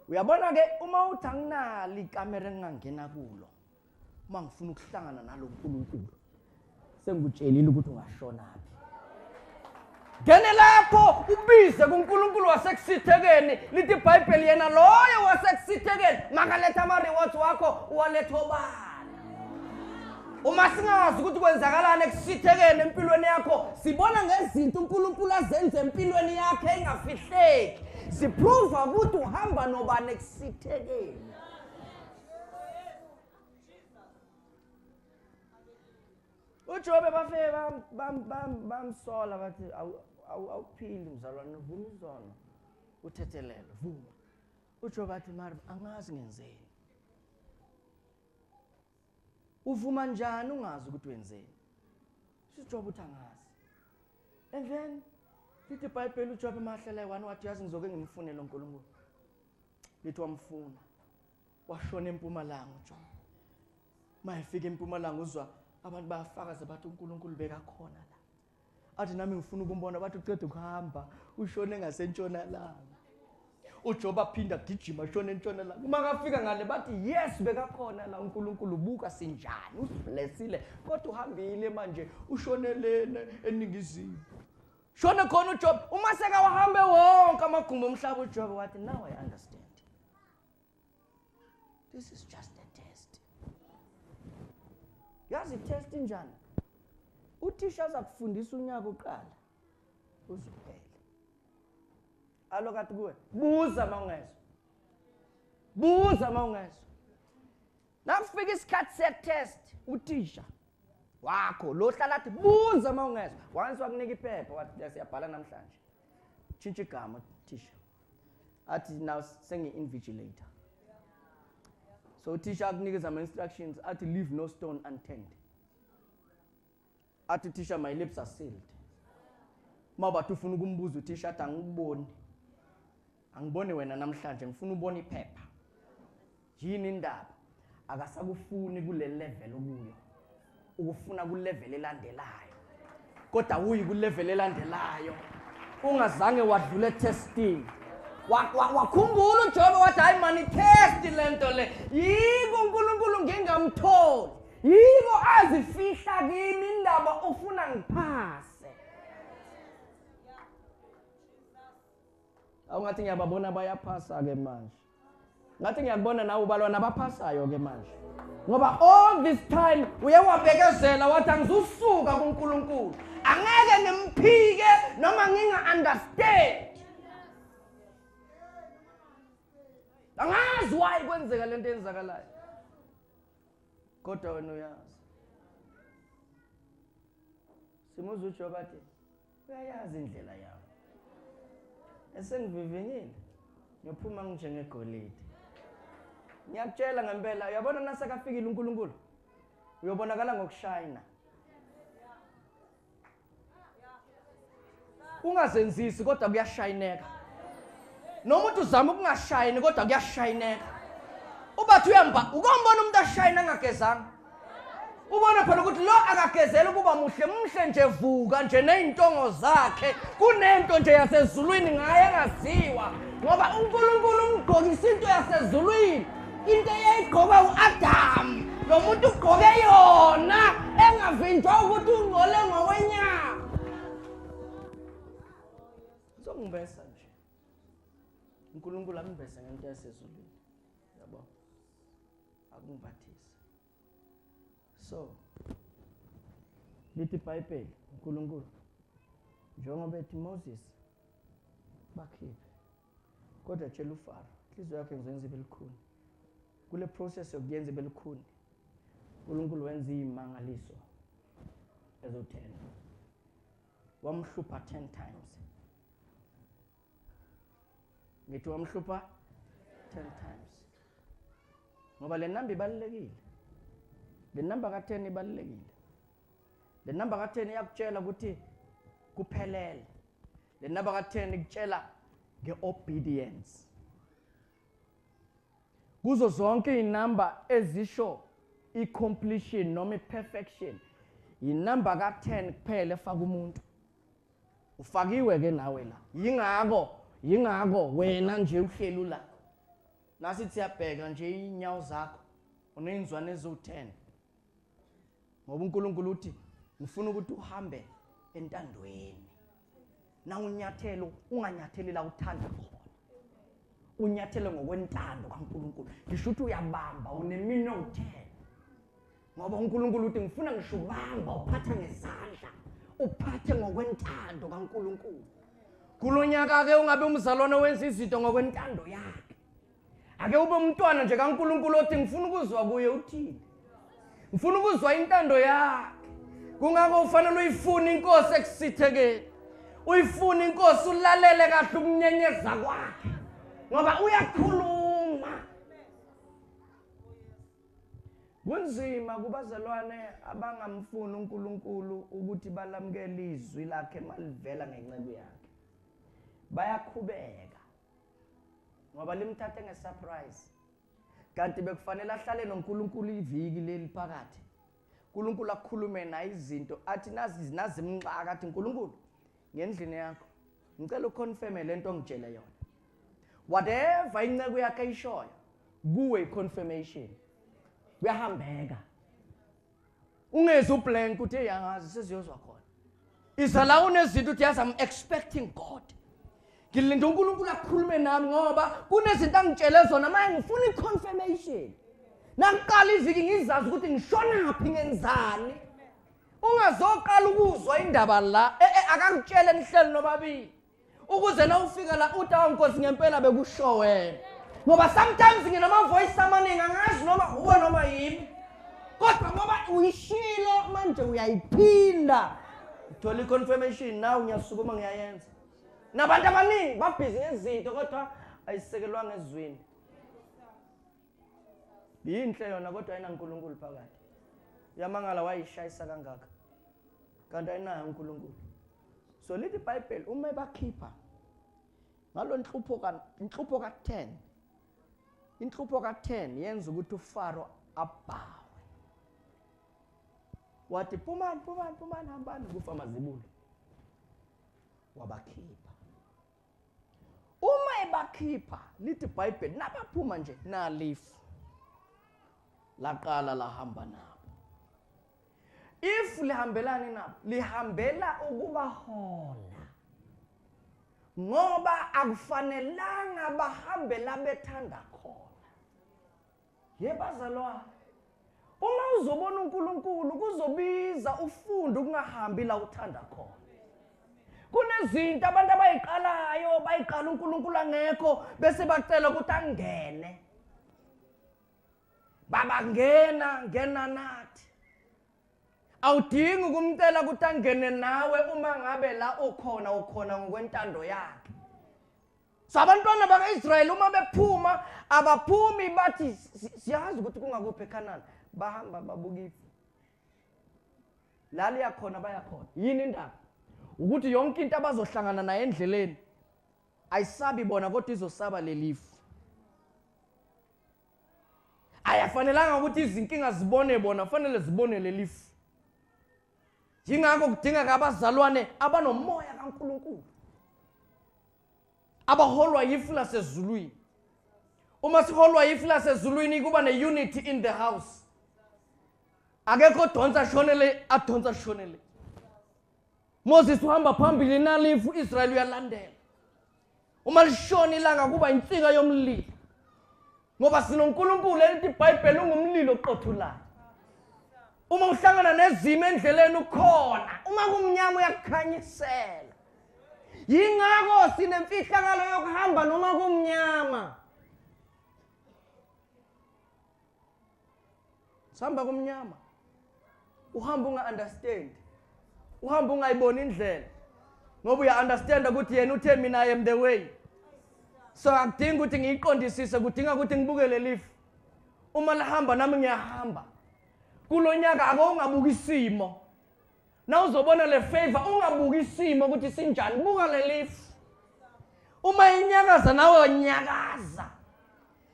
Uyabona ke, uma uthi anginalo ikamera engingangena kulo uma ngifuna ukuhlangana nalo uNkulunkulu, sengikutshelile ukuthi ungashonaphi. Ngene lapho ubize kuNkulunkulu wasekusithekeni. Lithi iBhayibheli, yena loyo wasekusithekeni makaletha ama-rewards wakho, uwaletha obala. Uma singazi ukuthi kwenzakalani ekusithekeni empilweni yakho, sibona ngezinto uNkulunkulu azenze empilweni yakhe engafihleki, siprova ukuthi uhamba nobani ekusithekeni. UJobe bafike bamsola, bathi awuphili mzalwane, vuma izono, uthethelele, vuma. UJobe athi mara angazi ngenzeni. Uvuma njani ungazi ukuthi wenzeni? UJobe uthi angazi. And then lithi iBhayibheli, uJobe mahlela eyi-1 wathi yazi ngizoke ngimfune lo Nkulunkulu. Lithi wamfuna, washona empumalanga uJobe. Uma efika empumalanga uzwa abantu bayafakaza, bathi uNkulunkulu bekakhona la. Athi nami ngifuna ukumbona, bathi uceda ukuhamba ushone ngasentshonalanga. uJobe aphinda agijima ashone entshonalanga. Uma kafika ngale bathi yes, bekakhona la uNkulunkulu, buka sinjani, usiblessile, kodwa uhambile manje ushonelene eningizimu. Shone khona uJobe. Uma sekawahambe wonke amagumbi omhlaba, uJobe wathi now I understand, this is just a test. Yazi i-test injani? Uthisha aza kufundisa unyaka uqala uzuphele, alokathi kuwe buza mawungezwa, buza mawungezwa. Nakufika isikhathi se-test, uthisha wakho lo hlala athi buza mawungezwa, once wakunika iphepha wathi siyabhala namhlanje, tshintsha igama thisha, athi now sengi-invigilator. So uthisha akunikeza ama-instructions, athi leave no stone unturned. Athi uthisha my lips are sealed. Uma bathi ufuna ukumbuza uthisha, athi angikuboni, angiboni wena namhlanje, ngifuna ubone iphepha. Yini indaba? Akasakufuni kule level okuyo, ukufuna ku level elandelayo. Kodwa uyi ku level elandelayo ungazange wadlula testing. Wakhumbula uJobe wathi hayi mani, test lento le, yiko uNkulunkulu ngingamtholi, yiko azifihla kimi indaba, ufuna ngiphase. Awungathi ngiyababona bayaphasa ke manje, ngathi ngiyakubona nawe ubalwa nabaphasayo ke manje, ngoba all this time uye wabekezela wathi angizusuka kuNkulunkulu, angeke ngimphike noma nginga-understand. Angazi why kwenzeka lento eyenzakalayo, kodwa wena uyazi. Simuzwa uJobe athi uyayazi indlela yami, esengivivinyile ngiyophuma nginjengegolide. Ngiyakutshela ngempela, uyabona nasekafikile uNkulunkulu uyobonakala ngokushayina. Ungazenzisi, kodwa kuyashayineka. Noma uthi uzama ukungashayini, kodwa kuyashayineka. Ubathi uyamba, ukombona umuntu ashayina angagezanga, ubone phela ukuthi lo akagezeli ukuba muhle, muhle nje, vuka nje ney'ntongo zakhe, kunento nje yasezulwini ngaye engaziwa, ngoba uNkulunkulu umgqokisa into yasezulwini, into eyayigqokwa u-Adamu, lo muntu ugqoke yona engavinjwa ukuthi ungcole ngokwenyama. Uzongibesa nje uNkulunkulu, angibese ngento yasezulwini, yabo, akungibathise. So lithi iBhayibheli, uNkulunkulu njengoba ethi Moses bakhiphe, kodwa tshela uFaro inhliziyo yakhe ngizoyenza ibe lukhuni. Kule process yokuyenza belukhuni, uNkulunkulu wenza imangaliso ezo-10. Wamhlupha 10 times. Ngithi wamhlupha 10 times. Ngoba le namba ibalulekile. Le namba ka-10 ibalulekile. Le namba ka-10 iyakutshela ukuthi kuphelele. Le namba ka-10 ikutshela nge-obedience. Kuzo zonke inamba ezisho i-completion noma i-perfection, inamba ka-10 kuphela efaka umuntu. Ufakiwe ke nawe la. Yingakho wena nje uhleli la. Nasithi siyabheka nje inyawo zakho uneyinzwane eziwu-10. Ngoba uNkulunkulu uthi ngifuna ukuthi uhambe entandweni. Na unyathelo unganyatheli la uthanda khona. Unyathele ngokwentando kaNkulunkulu. Ngisho ukuthi uyabamba uneminwe u-10. Ngoba uNkulunkulu uthi ngifuna ngisho ubamba uphathe ngezandla, uphathe ngokwentando kaNkulunkulu. Kulonyaka ke ungabe umzalwane wenza izinto ngokwentando yakhe. Ake ube umntwana nje kaNkulunkulu othi ngifuna ukuzwa kuye uthini. Ngifuna ukuzwa intando yakhe. Kungakho ufanele uyifune inkosi ekusithekeni. Uyifune inkosi ulalele kahle ukunyenyeza kwakhe. Ngoba uyakhuluma. Kunzima kubazalwane abangamfuni uNkulunkulu ukuthi balamukele izwi lakhe malivela ngenceku yakhe. Bayakhubeka. Ngoba limthathe ngesurprise. Kanti bekufanele ahlale noNkulunkulu iviki leli phakathi. uNkulunkulu akhulume naye izinto athi nazi nazimxaka athi uNkulunkulu ngendlini yakho ngicela uconfirme lento ongitshele yona. Whatever inceku yakhe ayishoyo kuwe confirmation. Kuyahambeka. Ungezi ublank uthi angazi seziyozwa khona. Iza la unezinto uthi yazi I'm expecting God. Ngilinde uNkulunkulu akhulume nami ngoba kunezinto angitshele zona manje ngifuna iconfirmation. Nakuqala iviki ngizazi ukuthi ngishonaphi ngenzani. Ungazoqala ukuzwa indaba la akakutshele nihleli nobabili. Ukuze na ufika la uthi awu Nkosi ngempela bekusho wena. Ngoba sometimes nginama voice amaningi angazi noma uwe noma yimi. Kodwa ngoba uyishilo manje uyayiphinda. Uthola iconfirmation nawe ngiyasukuma ngiyayenza. Nabantu abaningi babhizi ngezinto kodwa ayisekelwanga ezwini. Yinhle yona kodwa ayinaNkulunkulu phakathi. Uyamangala wayishayisa kangaka. Kanti ayinayo uNkulunkulu. So lithi iBhayibheli uma bakhipha ngalo inhlupho ka-10. Inhlupho ka-10 yenza ukuthi uFaro abhawe. Wathi phumani phumani phumani hambani kufa amazibulo. Wabakhipha. Uma ebakhipha lithi iBhayibheli nabaphuma nje nalifu laqala lahamba nabo. If lihambelani nabo lihambela ukubahola. Ngoba akufanelanga bahambe la bethanda khona. Yebazalwane, uma uzobona uNkulunkulu kuzobiza ufunde ukungahambi la uthanda khona. Kunezinto abantu abayiqalayo bayiqala uNkulunkulu angekho bese bacela ukuthi angene. Baba ngena ngena nathi. Awudingi ukumcela ukuthi angene nawe uma ngabe la ukhona ukhona ngokwentando yakhe. So abantwana bakaIsrayeli uma bephuma abaphumi bathi siyazi ukuthi kungakuphi eKhanani, bahamba babuka ifu. La liyakhona bayakhona. Yini indaba? Ukuthi yonke into abazohlangana nayo endleleni ayisabi bona kodwa izosaba lelifu. Ayafanelanga ukuthi izinkinga zibone bona, fanele zibone lelifu. Yingakho kudingeka abazalwane abanomoya kaNkulunkulu, abaholwa yifu lasezulwini. Uma siholwa yifu lasezulwini kuba ne-unity in the house. Akekho odonsa shonele adonsa shonele. Moses uhamba phambili nalifu, Israel uyalandela. Uma lishona ilanga kuba insika yomlilo. Ngoba sinoNkulunkulu elithi iBhayibheli ungumlilo oqothulayo. Uma uhlangana nezimo endleleni ukhona, uma kumnyama uyakukhanyisela. Yingakho sinemfihlakalo yokuhamba noma kumnyama. Sihamba kumnyama. Uhamba unga-understand. Uhamba ungayiboni indlela. Ngoba uya-understand ukuthi yena uthe mina I am the way. So akudingi ukuthi ngiyiqondisise, kudinga ukuthi ngibuke lelifu. Uma lihamba nami ngiyahamba. Kulo nyaka ake ungabuki isimo. Na uzobona le favor ungabuki isimo ukuthi sinjani, buka lelifu. Uma inyakaza nawe nyakaza.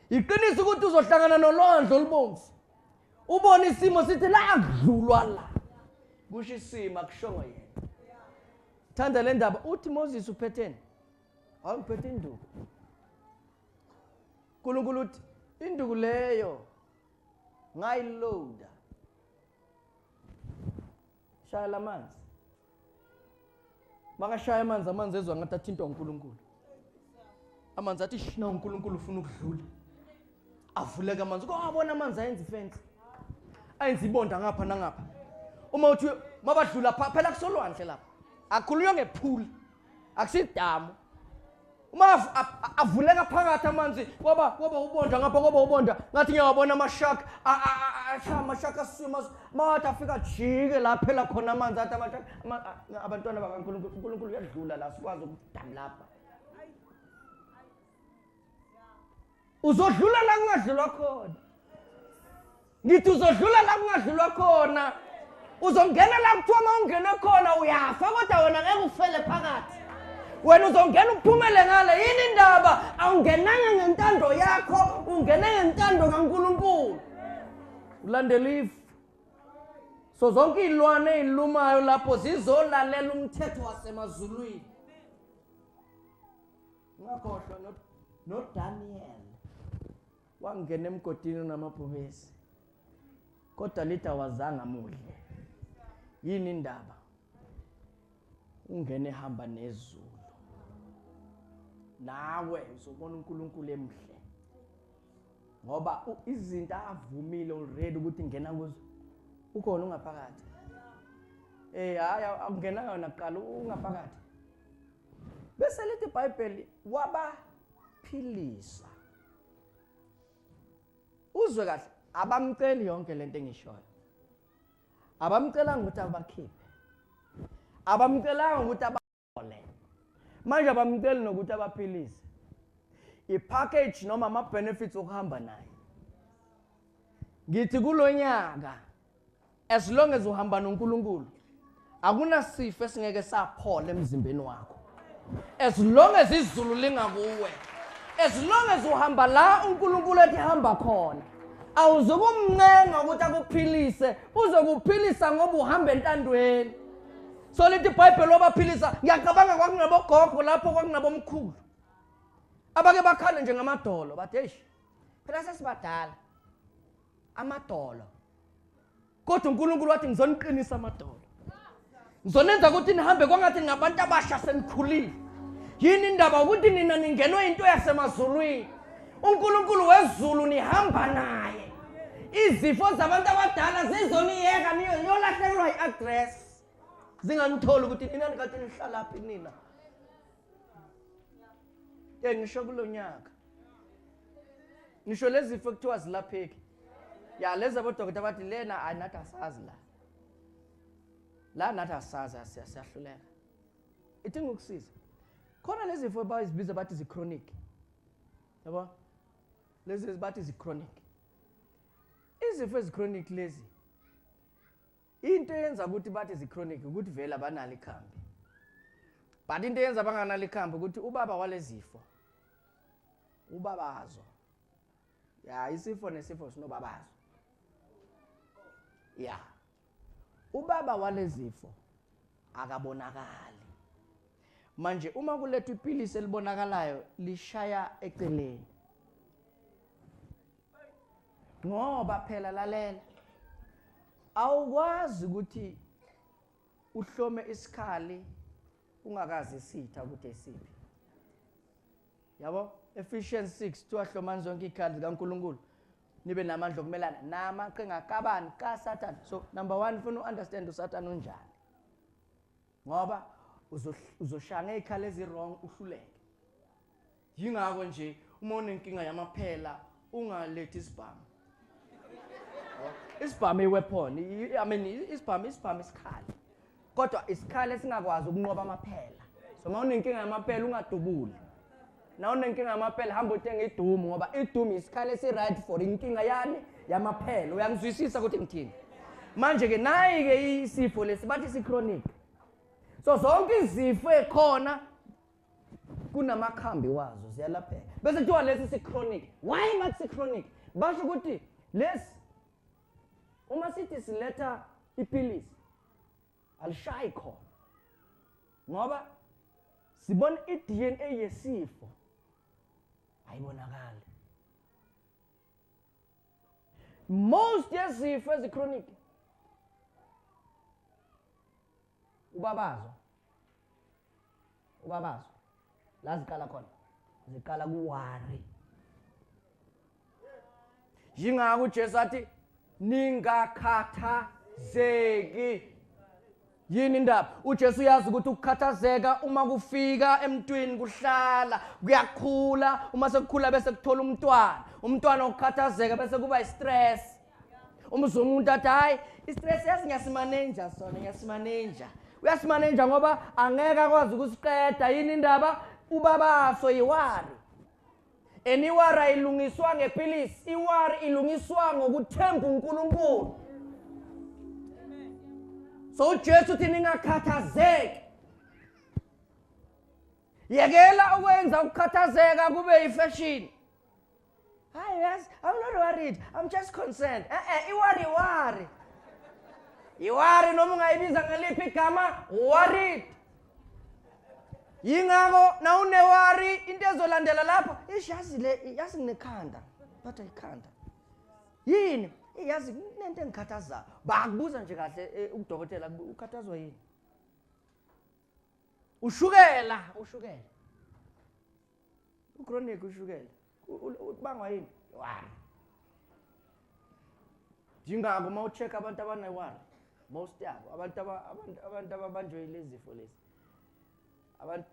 Iqiniso ukuthi uzohlangana nolwandle olubomvu. Ubone isimo sithi la akudlulwa la. Kusho isimo akushongo yena. Thanda le ndaba uthi Moses uphetheni? Hayi ngiphethe induku. uNkulunkulu uthi induku leyo ngayiloada. Shaya lamanzi. Makashaya amanzi, amanzi ezwa ngathi athintwa uNkulunkulu. Amanzi athi shina uNkulunkulu ufuna ukudlula. Avuleka amanzi. Kwabona amanzi ayenza ifence. Ayenza ibonda ngapha nangapha. Uma uthi mabadlula phela kusolwandle lapha. Akukhulunywa ngepool. Akusidamu. Uma avuleka phakathi amanzi kwaba ubonda ngapha kwaba ubonda ngathi ngiyawabona amashaka ashaya amashaka aswima mawathi afika jike la phela khona amanzi athi amashaka abantwana bakaNkulunkulu uNkulunkulu uyadlula la sikwazi ukudamu lapha. Uzodlula la kungadlulwa khona. Ngithi uzodlula la kungadlulwa khona. Uzongena la kuthiwa uma ungene khona uyafa kodwa wena ngeke ufele phakathi. Wena uzongena uphumele ngale. Yini indaba? Awungenanga ngentando yakho, ungene ngentando kaNkulunkulu. Ulandela ifu. So zonke izilwane ezilumayo lapho zizolalela umthetho wasemazulwini. Ungakhohlwa noDaniel wangena emgodini namabhubesi. Kodwa lithi awazange amudle. Yini indaba? Ungene ehamba nezulu. Nawe uzobona uNkulunkulu emhle. Ngoba izinto avumile already ukuthi ngena kuzo. Ukhona ungaphakathi. Hayi awungenanga wena kuqala ungaphakathi. Bese lithi iBhayibheli wabaphilisa. Uzwe kahle, abamceli yonke lento engishoyo. Abamcelanga ukuthi abakhiphe. Abamcelanga ukuthi abahole. Manje abamceli nokuthi abaphilise. I-package noma ama-benefits okuhamba naye. Ngithi kulonyaka as long as uhamba noNkulunkulu akunasifo esingeke saphola emzimbeni wakho. As long as izulu lingakuwe, as long as uhamba la uNkulunkulu ethi hamba khona, awuzukumncenga ukuthi akuphilise, uzokuphilisa ngoba uhamba entandweni. So lithi iBhayibheli wabaphilisa. Ngiyacabanga kwakunabogogo lapho, kwakunabomkhulu abake bakhale nje ngamadolo bathi eish phela sesibadala amadolo, kodwa uNkulunkulu wathi ngizoniqinisa amadolo, ngizonenza ukuthi nihambe kwangathi ngabantu abasha senikhulile. Yini indaba? Ukuthi nina ningenwe into yasemazulwini, uNkulunkulu wezulu nihamba naye. Izifo zabantu abadala zizoniyeka, niyolahlekelwa i-address, zinganitholi ukuthi nina nikade nihlalaphi nina. Ngisho kulo nyaka ngisho lezi zifo kuthiwa zilapheki, ya lezi abodokotela bathi lena ayi nathi asazi la la nathi asazi, siyahluleka. Ithi ngokusiza khona lezi zifo bazibiza bathi zi-chronic, yabo lezi bathi zi-chronic. Izifo ezi-chronic lezi, into eyenza ukuthi bathi zi-chronic ukuthi vele abanalo ikhambi, but into eyenza banganalo ikhambi ukuthi ubaba walezifo ubabazo, ya isifo nesifo sinobabazo, ya ubaba walezifo akabonakali. Manje uma kulethwa ipilisi elibonakalayo lishaya eceleni, ngoba phela lalela, awukwazi ukuthi uhlome isikhali ungakazi isitha ukuthi esiphi. Yabo Ephesians 6 kuthiwa hlomani zonke izikhali zikaNkulunkulu nibe namandla okumelana namaqhinga kabani kaSathane. So number 1 ufuna uunderstand uSathane unjani, ngoba uzoshaya ngezikhali ezi-wrong uhluleke. Yingakho nje uma unenkinga yamaphela ungalethi isibhamu. Isibhamu i-weapon, I mean isibhamu isikhali. Kodwa isikhali esingakwazi ukunqoba amaphela. So uma unenkinga yamaphela ungadubuli. Na unenkinga yamaphela hamba uthenga idumu ngoba idumu isikhali esi-right for inkinga yani yamaphela. Uyangizwisisa ukuthi ngithini? Manje ke nayi ke isifo lesi bathi si-chronic. So zonke izifo ekhona kunamakhambi wazo ziyalapheka. Bese kuthiwa lesi si-chronic. Why ngathi si-chronic? Basho ukuthi lesi uma sithi siletha ipilisi alishayi khona ngoba sibona i-DNA yesifo ayibonakali. Most yezifo ezi-chronic ubabazo la ziqala khona, ziqala ku-worry. Yingakho uJesu athi ningakhathazeki. Yini indaba? uJesu uyazi ukuthi ukukhathazeka uma kufika emntwini kuhlala kuyakhula, uma sekukhula bese kuthola umntwana, umntwana ukukhathazeka bese kuba i-stress. Umzwa umuntu athi hayi i-stress yazi ngiyasimanenja sona, ngiyasimanenja. Uyasimanenja ngoba angeke akwazi ukusiqeda. Yini indaba? Ubabaso yi-worry. And i-worry ayilungiswa ngepilisi, i-worry ilungiswa ngokuthemba uNkulunkulu. So uJesu uthi ningakhathazeki. Yekela ukwenza ukukhathazeka kube yi-fashion. Hi, yes, I'm not worried. I'm just concerned. I-worry worry. I-worry noma ungayibiza ngaliphi igama, worried. Yingakho na une-worry into ezolandela lapho, ish yazi le, yazi nginekhanda. Phatha ikhanda. Yini? Yazi kunento engikhathazayo. Bakubuza nje kahle udokotela ukhathazwa yini? Ushukela, ushukela. U-chronic ushukela. Ubangwa yini? Worry. Njengako uma u-check abantu abane-worry, most yabo abantu ababanjwe lezi zifo lezi. Abantu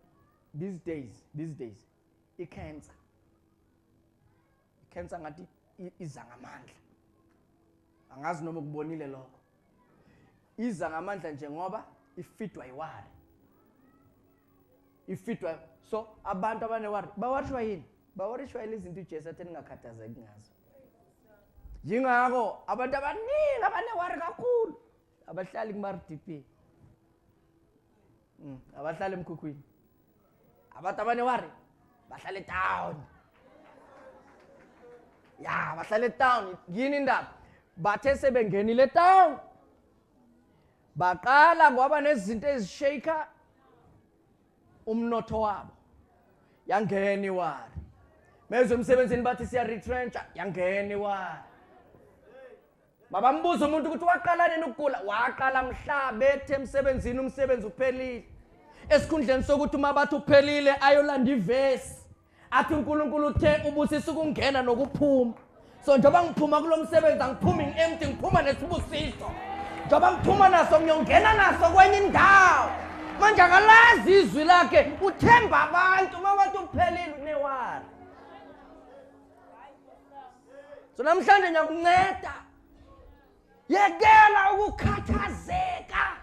these days i-cancer. I-cancer ngathi iza ngamandla. Angazi noma ukubonile lokho. Iza ngamandla nje ngoba ifidwa i-worry. Ifidwa. So abantu abane-worry baworishwa yini? Baworishwa lezi zinto uJesu athi ningakhathazeki ngazo. Yingakho abantu abaningi abane-worry kakhulu abahlali kuma-RDP. Abahlali emkhukhwini. Abantu abane-worry bahlala e-town. Ya, bahlala e-town. Yini indaba? Bathe sebengenile town baqala ngoba nezinto ezishaka umnotho wabo, yangena i-worry. Mezwe emsebenzini bathi siya retrencha, yangena i-worry. Babambuza umuntu ukuthi waqala nini ukugula, waqala mhla bethe emsebenzini umsebenzi uphelile. Esikhundleni sokuthi uma bathi uphelile ayolanda ivesi athi uNkulunkulu uthe ubusisa ukungena nokuphuma. So njengoba ngiphuma kulo msebenzi angiphumi ngi-empty, ngiphuma nesibusiso. Njengoba ngiphuma naso ngiyongena naso kwenye indawo. Manje akalazi izwi lakhe, uthemba abantu uma bathi uphelile une-worry. So namhlanje ngiyakunceda, yekela ukukhathazeka.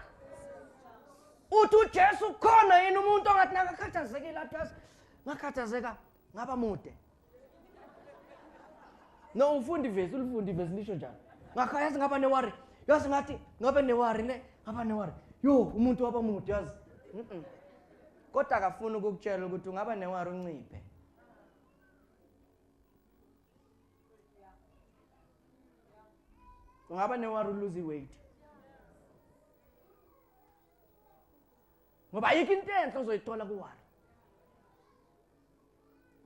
Uthi uJesu khona yini umuntu ongathi nakakhathazekile athi yazi ngakhathazeka ngaba mude? No, ufunda ivesi, ulifunda ivesi lisho njalo. Ngakho yazi ngaba ne-worry. Yazi ngathi ngabe ne-worry ne, ngaba ne-worry. Yo, umuntu waba mude yazi. Kodwa akafuni ukukutshela ukuthi ungaba ne-worry unciphe. Ungaba ne-worry lose weight. Ngoba ayikho into enhle ozoyithola ku-worry.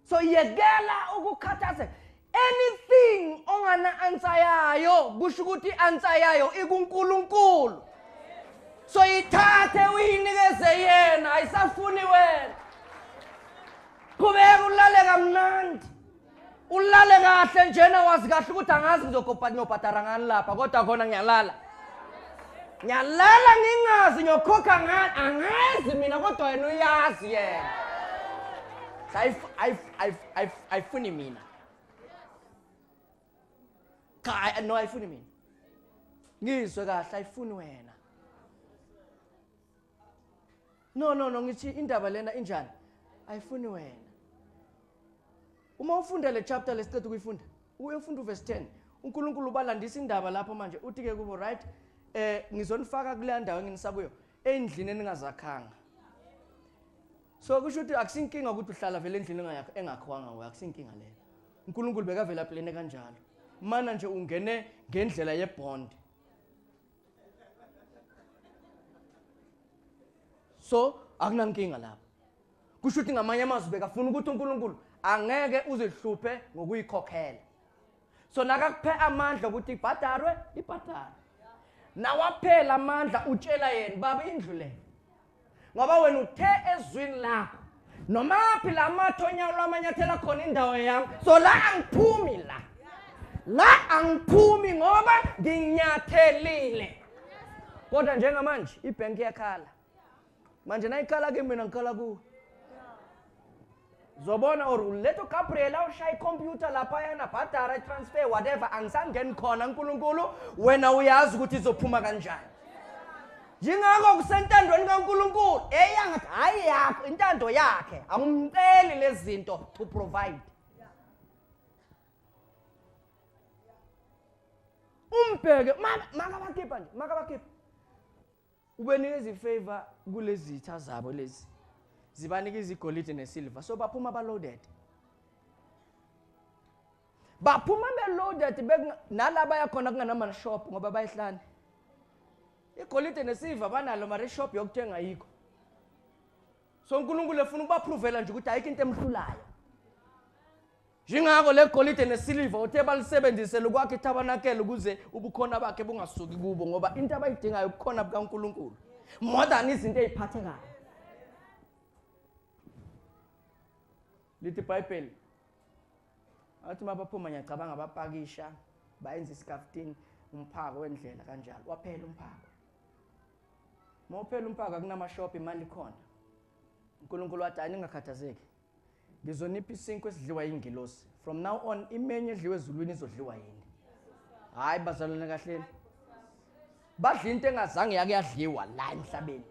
So yekela ukukhathazeka. Anything ongana answer yayo kusho ukuthi answer yayo ikuNkulunkulu. So ithathe uyinikeze yena, ayisafuni wena. Qhubeka ulale kamnandi, ulale kahle njena, wazi kahle ukuthi angazi ngizobhadara ngani lapha, kodwa khona ngiyalala. Ngiyalala ngingazi ngiyokhokha ngani, angazi mina, kodwa yena uyazi yena. Ayifuni mina. Cha, no, ayifuni mina. Ngizwe kahle, ayifuni wena. No, no, no, ngithi indaba lena injani? Ayifuni wena. Uma ufunda le chapter lesiceda ukuyifunda, uyofunda uverse 10. uNkulunkulu ubalandisa indaba lapho manje, uthi ke kubo, right, ngizonifaka kule ndawo enginisa kuyo, endlini eningazakhanga. So kusho ukuthi akusinkinga ukuthi uhlala vele endlini engakhiwanga nguwe, akusinkinga leyo. uNkulunkulu bekavela plane kanjalo. Mana nje ungene ngendlela yebond. So akunankinga lapho. Kusho ukuthi ngamanye amazwi bekafuna ukuthi uNkulunkulu angeke uzihluphe ngokuyikhokhela. So nakakuphe amandla ukuthi ibhadarwe, ibhadarwe. Nawaphela amandla utshela yena, baba indlu le. Ngoba wena uthe ezwini lakho, noma phi la mathonya lwamanyathela khona indawo yami. So la angiphumi la. La angiphumi ngoba nginyathelile. Kodwa njengamanje ibhenki iyakhala. Manje nayikhala ke mina ngikhala kuwe. Zobona or uletho Gabriel awushaya ikhompyutha laphayana, bhadara, transfer, whatever, angisangeni khona uNkulunkulu, wena uyazi ukuthi izophuma kanjani. Njengako kusentandweni kaNkulunkulu, eyangathi hayi yakho, intando yakhe, awumceli lezi zinto to provide. Umbheke, makabakhipha nje, makabakhipha. Ubenikeza ifavor kulezi zitha zabo lezi. Zibanika izigolide nesilver, so baphuma ba-loaded. Baphuma be-loaded, nalaba yakhona kunganama shop ngoba bayihlane. Igolide nesilver banalo mara ishop yokuthenga ayikho. So uNkulunkulu efuna ukubaprovela nje ukuthi ayikho into emhlulayo. Njengako le golide nesiliva uthe balisebenzisele ukwakha ithabanakele ukuze ubukhona bakhe bungasuki kubo, ngoba into abayidingayo ubukhona bukaNkulunkulu more than izinto eziphathekayo. Lithi iBhayibheli athi mabaphuma ngiyacabanga bapakisha bayenza isikafutini, umphako wendlela kanjalo, waphela umphako. Mawuphela umphako akunamashop, imali ikhona. uNkulunkulu wathi hayi ningakhathazeki, ngizonipha isinkwa esidliwa yingilosi. From now on imenye edliwe ezulwini izodliwa yini. Hayi bazalwane kahleni, badla into engazange yake yadliwa la emhlabeni.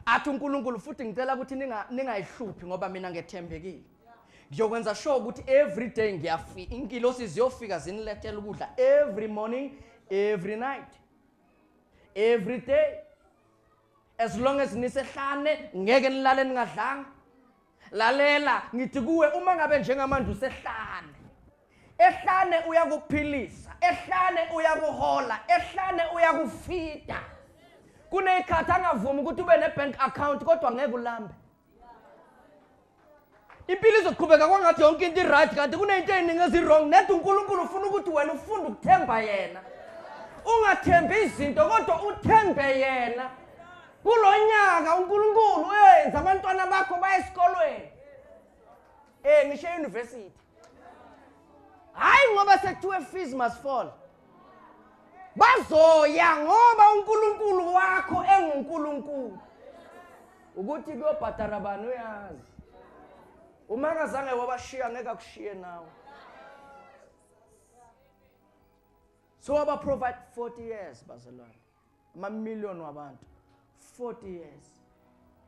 Athi uNkulunkulu futhi ngicela ukuthi ningayihluphi ngoba mina ngethembekile. Ngiyokwenza sure ukuthi every day ngiyafika, ingilosi ziyofika zinilethele ukudla every morning, every night, every day. As long as nisehlane ngeke nilale ningadlanga. Lalela ngithi kuwe, uma ngabe njengamanje usehlane, ehlane uyakuphilisa, ehlane uyakuhola, ehlane uyakufida. Kuneyikhathi angavumi ukuthi ube ne-bank account kodwa ngeke ulambe. Impilo izoqhubeka kwangathi yonke into i-right, kanti kuneyinto ey'ningi ezi-wrong. Nedi uNkulunkulu ufuna ukuthi wena ufunde ukuthemba yena. Ungathembi izinto kodwa uthembe yena. Kulo nyaka uNkulunkulu uyenza abantwana bakho baye esikolweni, ngisho e-university. Hhayi ngoba sekuthiwe fees must fall. Bazoya ngoba uNkulunkulu wakho enguNkulunkulu. Ukuthi kuyobhadara bani uyazi. Uma ngazange wabashiya ngeke akushiye nawe. So waba provide 40 years bazalwane. Ama-million wabantu. 40 years.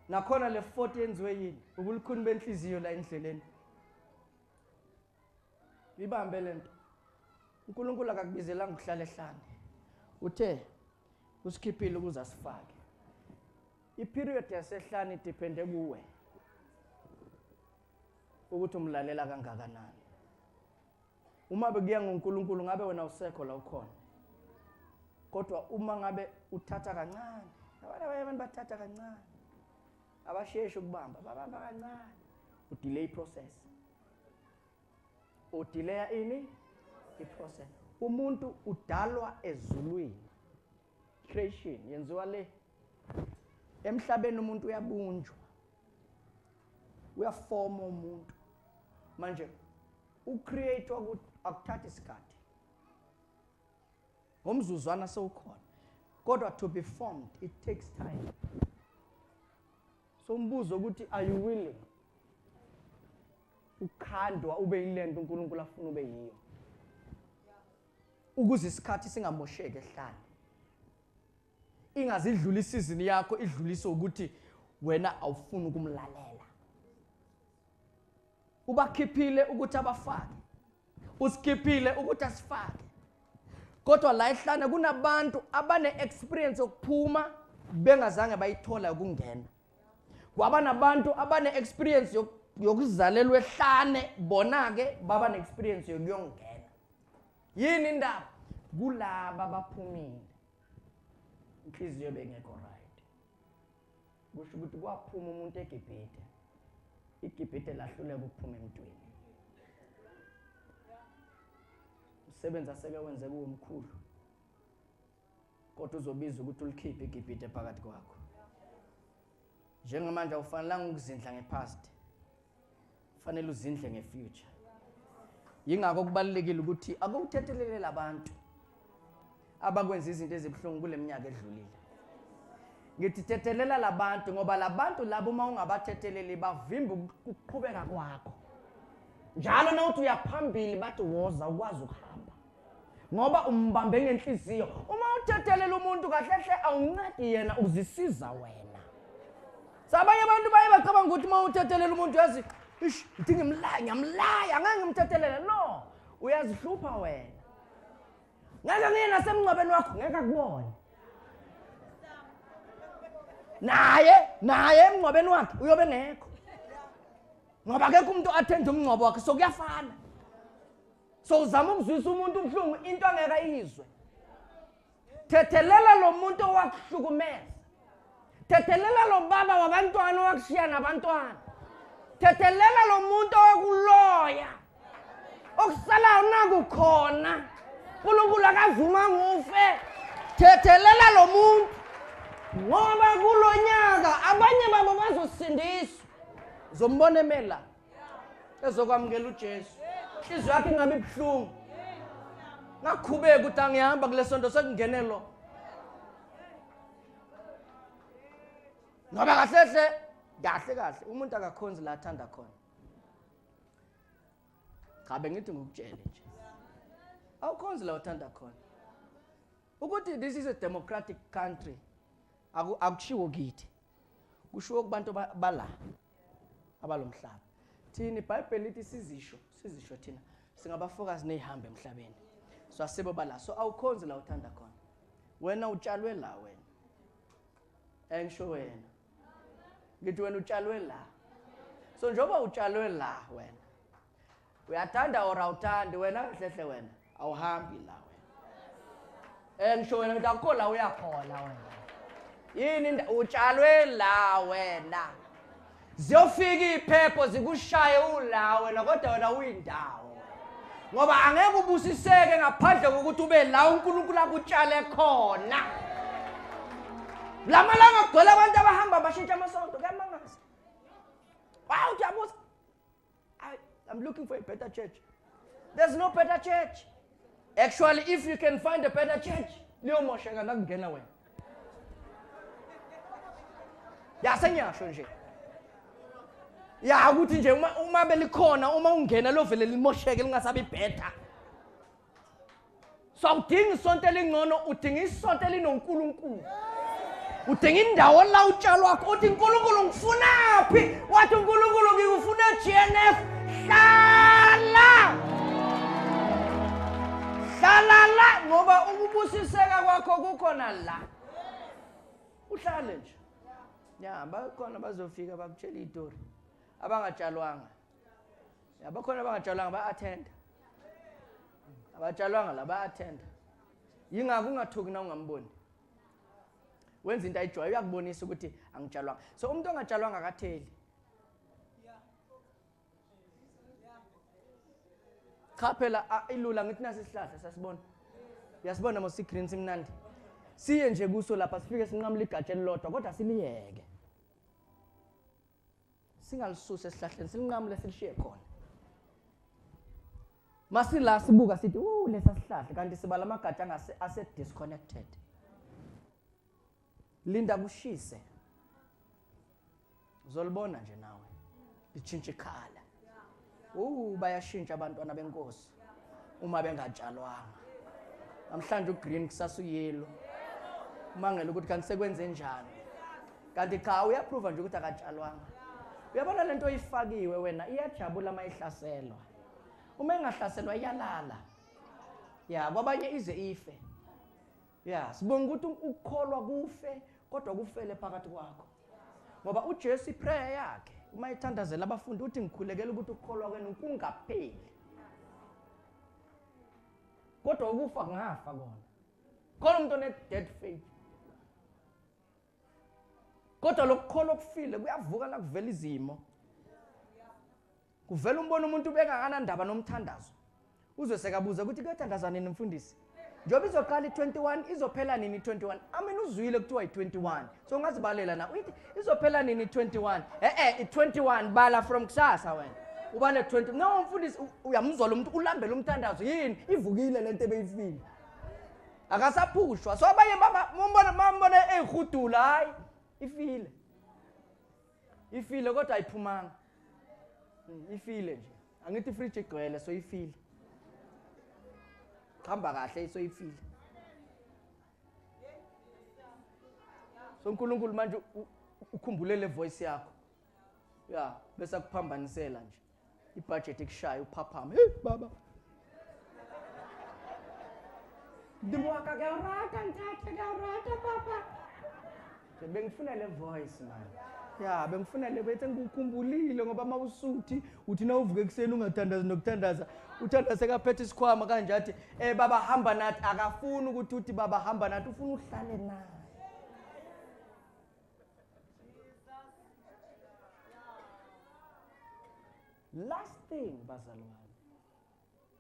Nakhona le 40 yenziwe yini? Ubulukhuni benhliziyo la endleleni. Ibambe lento. uNkulunkulu akakubizelanga ukuhlala ehlane. Uthe usikhiphile ukuze asifake. I-period yasehlane idepende kuwe ukuthi umlalela kangakanani. Uma bekuya ngoNkulunkulu ngabe wena usekho la ukhona. Kodwa uma ngabe uthatha kancane, abantu bathatha kancane, abasheshi ukubamba, babamba kancane, udelay process. Udelaya ini? I-process. Umuntu udalwa ezulwini. Creation yenziwa le. Emhlabeni umuntu uyabunjwa. Uyafoma umuntu. Manje ucreate akuthatha isikhathi. Ngomzuzwana sewukhona. Kodwa to be formed it takes time. So umbuzo ukuthi are you willing? Ukhandwa ube yilento uNkulunkulu afuna ube yiyo. Ukuze isikhathi singamosheki ehlane. Ingazidlula isizini yakho, idlulise ukuthi wena awufuni ukumlalela. Ubakhiphile ukuthi abafake, usikhiphile ukuthi asifake. Kodwa la ehlane kunabantu abane-experience yokuphuma bengazange bayithola ukungena. Kwaba nabantu abane-experience yokuzalelwa ehlane, bona-ke baba ne-experience yokuyongena. Yini indaba? Kulaba abaphumile inhliziyo bengekho right. Kusho ukuthi kwaphuma umuntu eGibhithe, iGibhithe lahluleka ukuphuma emntwini. Umsebenzi aseke wenze kuwo mkhulu, kodwa uzobiza ukuthi ulikhiphe iGibhithe phakathi kwakho. Njengamanje awufanelanga ukuzindla ngepast, kufanele uzindle ngefuture. Yingakho kubalulekile ukuthi akuthethelele labantu abakwenza izinto ezibuhlungu kule minyaka edlulile. Ngithi thethelela labantu, ngoba labantu labo uma ungabathetheleli bavimba ukuqhubeka kwakho. Njalo nawuthi uyaphambili bathi woza ukwazi ukuhamba, ngoba umbambe ngenhliziyo. Uma uthethelela umuntu kahle hle awuncedi yena, uzisiza wena. Sabanye abantu baye bacabanga ukuthi uma uthethelela umuntu yazi ish ngithi ngimlaya, ngiyamlaya, angeke ngimthethelele. No, uyazihlupha wena. Ngeke ngiye nasemngcwabeni wakho, ngeke akubone. Naye emngcwabeni wakhe uyobe ngekho, ngoba akekho umuntu attend umngcwabo wakhe. So kuyafana. So uzama ukuzwisa umuntu ubuhlungu into angeke ayizwe. Thethelela lo muntu owakuhlukumeza, thethelela lo baba wabantwana owakushiya nabantwana, thethelela lo muntu owakuloya, okusalayo nakukhona uNkulunkulu akavumanga ufe. Thethelela lo muntu, ngoba kulo nyaka abanye babo bazosindiswa. Uzombona emela ezokwamukela uJesu, inhliziyo yakhe ingabe ibuhlungu. Ngakhubeka ukuthi angihamba kule sonto sekungene lo, ngoba kahle hle kahle kahle umuntu akakhonzi la athanda khona. Cha, bengithi ngikutshele nje, awukhonzi la uthanda khona. Ukuthi this is a democratic country, akushiwo kithi, kushiwo kubantu bala abalomhlaba. Thina iBhayibheli lithi sizisho thina singabafokazi nezihambe emhlabeni. So asibo bala. So awukhonzi la uthanda khona. Wena utshalwe la wena. Engisho wena. Ngithi wena utshalwe la. So njengoba utshalwe la wena, uyathanda or awuthandi, wena kahle hle wena awuhambi la wena. Engisho wena ngithi akukho la uyakhona wena. Yini utshalwe la wena. Ziyofika iphepho zikushaye ula wena, kodwa wena uyindawo. Ngoba angeke ubusiseke ngaphandle kokuthi ube la uNkulunkulu akutshale khona. Lamalanga kugcwele abantu abahamba bashintsha amasonto, kuyamangaza. Wow, uyabuza. I'm looking for a better church. There's no better church. Actually, if you can find a better church, liyomosheka nakungena wena. Yasenyasho nje. Ya ukuthi nje uma belikhona, uma ungena lovele limosheke lingasabi better. So awudingi isonto elingcono, udinga isonto elinoNkulunkulu. Udinga indawo la utshalwa khona, uthi uNkulunkulu ngifunaphi? Wathi uNkulunkulu ngikufuna eGNF. Hlala. Hlala la, ngoba ukubusiseka kwakho kukhona la. Uhlale nje. Ya, bakhona bazofika bakutshela istory. Abangatshalwanga. Ya, bakhona abangatshalwanga ba-attend. Abatshalwanga la ba-attend. Yingakho ungathuki na ungamboni. Wenza into ayijwaye, uyakubonisa ukuthi angitshalwanga. So umuntu ongatshalwanga akatheli. Cha phela ilula ngithi nasi isihlahla sasibona. Uyasibona mos igreen simnandi. Siye nje kuso lapha sifike sinqamule igatsha elilodwa kodwa siliyeke. Singalisusa esihlahleni, silinqamule silishiye khona. Masila sibuka sithi lesa sihlahla, kanti sibala amagatsha angase ase disconnected. Linda kushise. Uzolibona nje nawe. Litshintsha ikhala. Bayashintsha abantwana benkosi uma bengatshalwanga. Namhlanje ugreen kusasa uyellow. Umangele ukuthi kanti sekwenze njani. Kanti cha, uyaprova nje ukuthi akatshalwanga. Uyabona lento oyifakiwe wena iyajabula mayihlaselwa. Uma engahlaselwa iyalala. Ya, kwabanye ize ife. Ya, sibonga ukuthi ukukholwa kufe kodwa kufele phakathi kwakho. Ngoba uJesu iprayer yakhe uma ethandazela abafundi uthi ngikhulekela ukuthi ukukholwa kwenu kungapheli. Kodwa ukufa kungafa kona. Khona umuntu one dead faith. Kodwa lokukholwa okufile kuyavuka la kuvela izimo. Kuvela umbona umuntu bengakanandaba nomthandazo. Uzwe sekabuza ukuthi kuyothandaza nini mfundisi? Njengoba izoqala i-21 izophela nini i-21? Amen, uzwile kuthiwa i-21. So ungazibalela na uyithi izophela nini i-21? I-21 bala from kusasa wena. Ubale 20. No mfundisi uyamuzwa lo muntu ulambela umthandazo yini? Ivukile lento ebeyifile. Akasaphushwa. So abanye baba umbona ehudula hayi ifile. Ifile kodwa ayiphumanga. Ifile nje. Angithi ifridge igcwele so ifile. Hamba kahle so ifile. So uNkulunkulu manje ukhumbule le voice yakho. Ya, bese akuphambanisela nje. Ibudget ikushaya uphaphama. Hey baba. Ndimwaka ke rata ntathe ke rata papa. Bengifuna le voice man. Ya, bengifuna le bethe ngikukhumbulile ngoba mawusuthi uthi na uvuke ekseni ungathandazi nokuthandaza. Uthandaze kaphethe isikhwama kanje athi baba hamba nathi, akafuni ukuthi uthi baba hamba nathi, ufuna uhlale naye. Last thing bazalwane,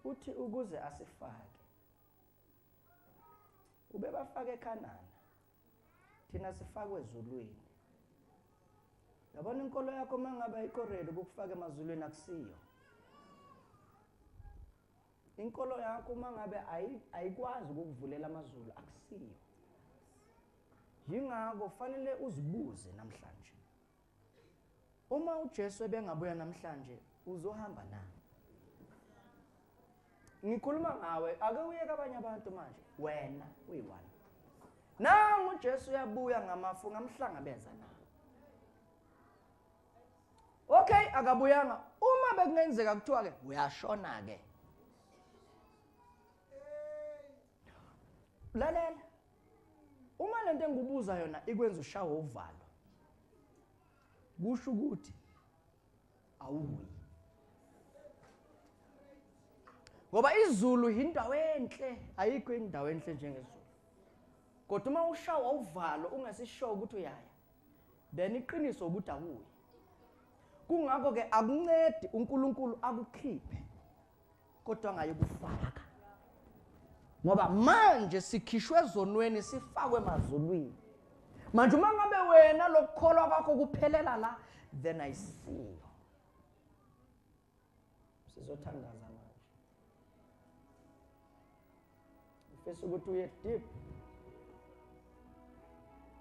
uthi ukuze asifake ubebafake eKhanana, thina sifakwe ezulwini. Yabona inkolo yakho mangabe ayikho ready ukufaka emazulwini akusiyo. Inkolo yakho mangabe ayikwazi ukukuvulela amazulu akusiyo. Yingakho fanele uzibuze namhlanje. Uma uJesu ebengabuya namhlanje uzohamba na? Ngikhuluma ngawe, ake uye kabanye abantu manje, wena uyi-one. Nangu uJesu uyabuya ngamafu ngamhlangabeza na? Okay, akabuyanga. Uma bekungenzeka kuthiwa ke uyashona ke. Lalela. Uma lento engikubuza yona ikwenza ushawe uvalo, kusho ukuthi awuyi. Ngoba izulu indawo enhle, ayikho indawo enhle njengezulu. Kodwa uma ushawa uvalo ungasisho ukuthi uyaya, then iqiniso ukuthi awuyi. Kungakho ke akuncedi uNkulunkulu akukhiphe kodwa ngaye kufaka. Ngoba manje sikhishwe ezonweni sifakwe emazulwini. Manje uma ngabe wena lokukholwa kwakho kuphelela la, then I see. Sizothandaza manje. Ngifisa ukuthi uye deep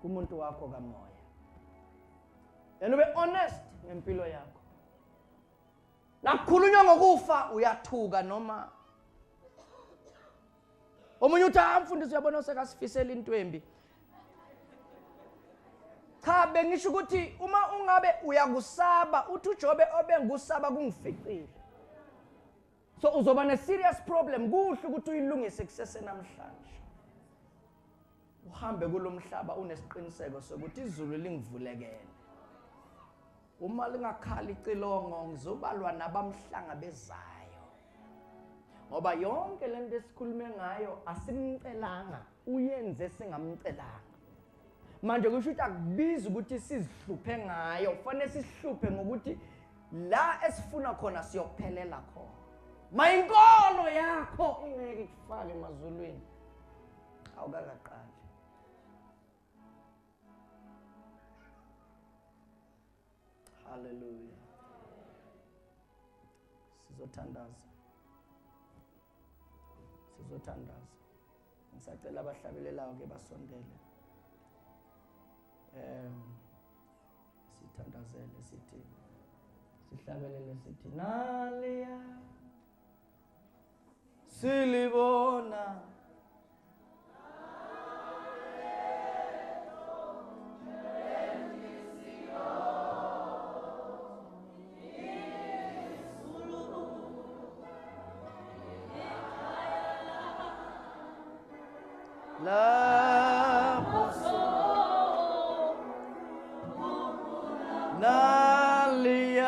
kumuntu wakho kamoya. And ube honest ngempilo yakho. Nakukhulunywa ngokufa uyathuka noma omunye uthi mfundisi uyabona usekasifisela into embi. Cha, bengisho ukuthi uma ungabe uyakusaba uthi uJobe obengusaba kungificile. So uzoba ne serious problem. Kuhle ukuthi uyilungise kusese namhlanje. Uhambe kulomhlaba unesiqiniseko sokuthi izulu lingivulekele. Uma lingakhala icilongo ngizobalwa nabamhlangabezayo. Ngoba yonke lento esikhulume ngayo asimcelanga, uyenze singamcelanga. Manje kusho ukuthi akubizi ukuthi sizihluphe ngayo, kufanele sisihluphe ngokuthi la esifuna khona siyophelela khona. Mayinkolo yakho ingeke ikufake emazulwini. Awukakaqali. Hallelujah. Sizothandaza. Sizothandaza. Ngisacela abahlabelelayo ke basondele. Sithandazele sithi sihlabelele sithi naliya silibona. Lapho naliyana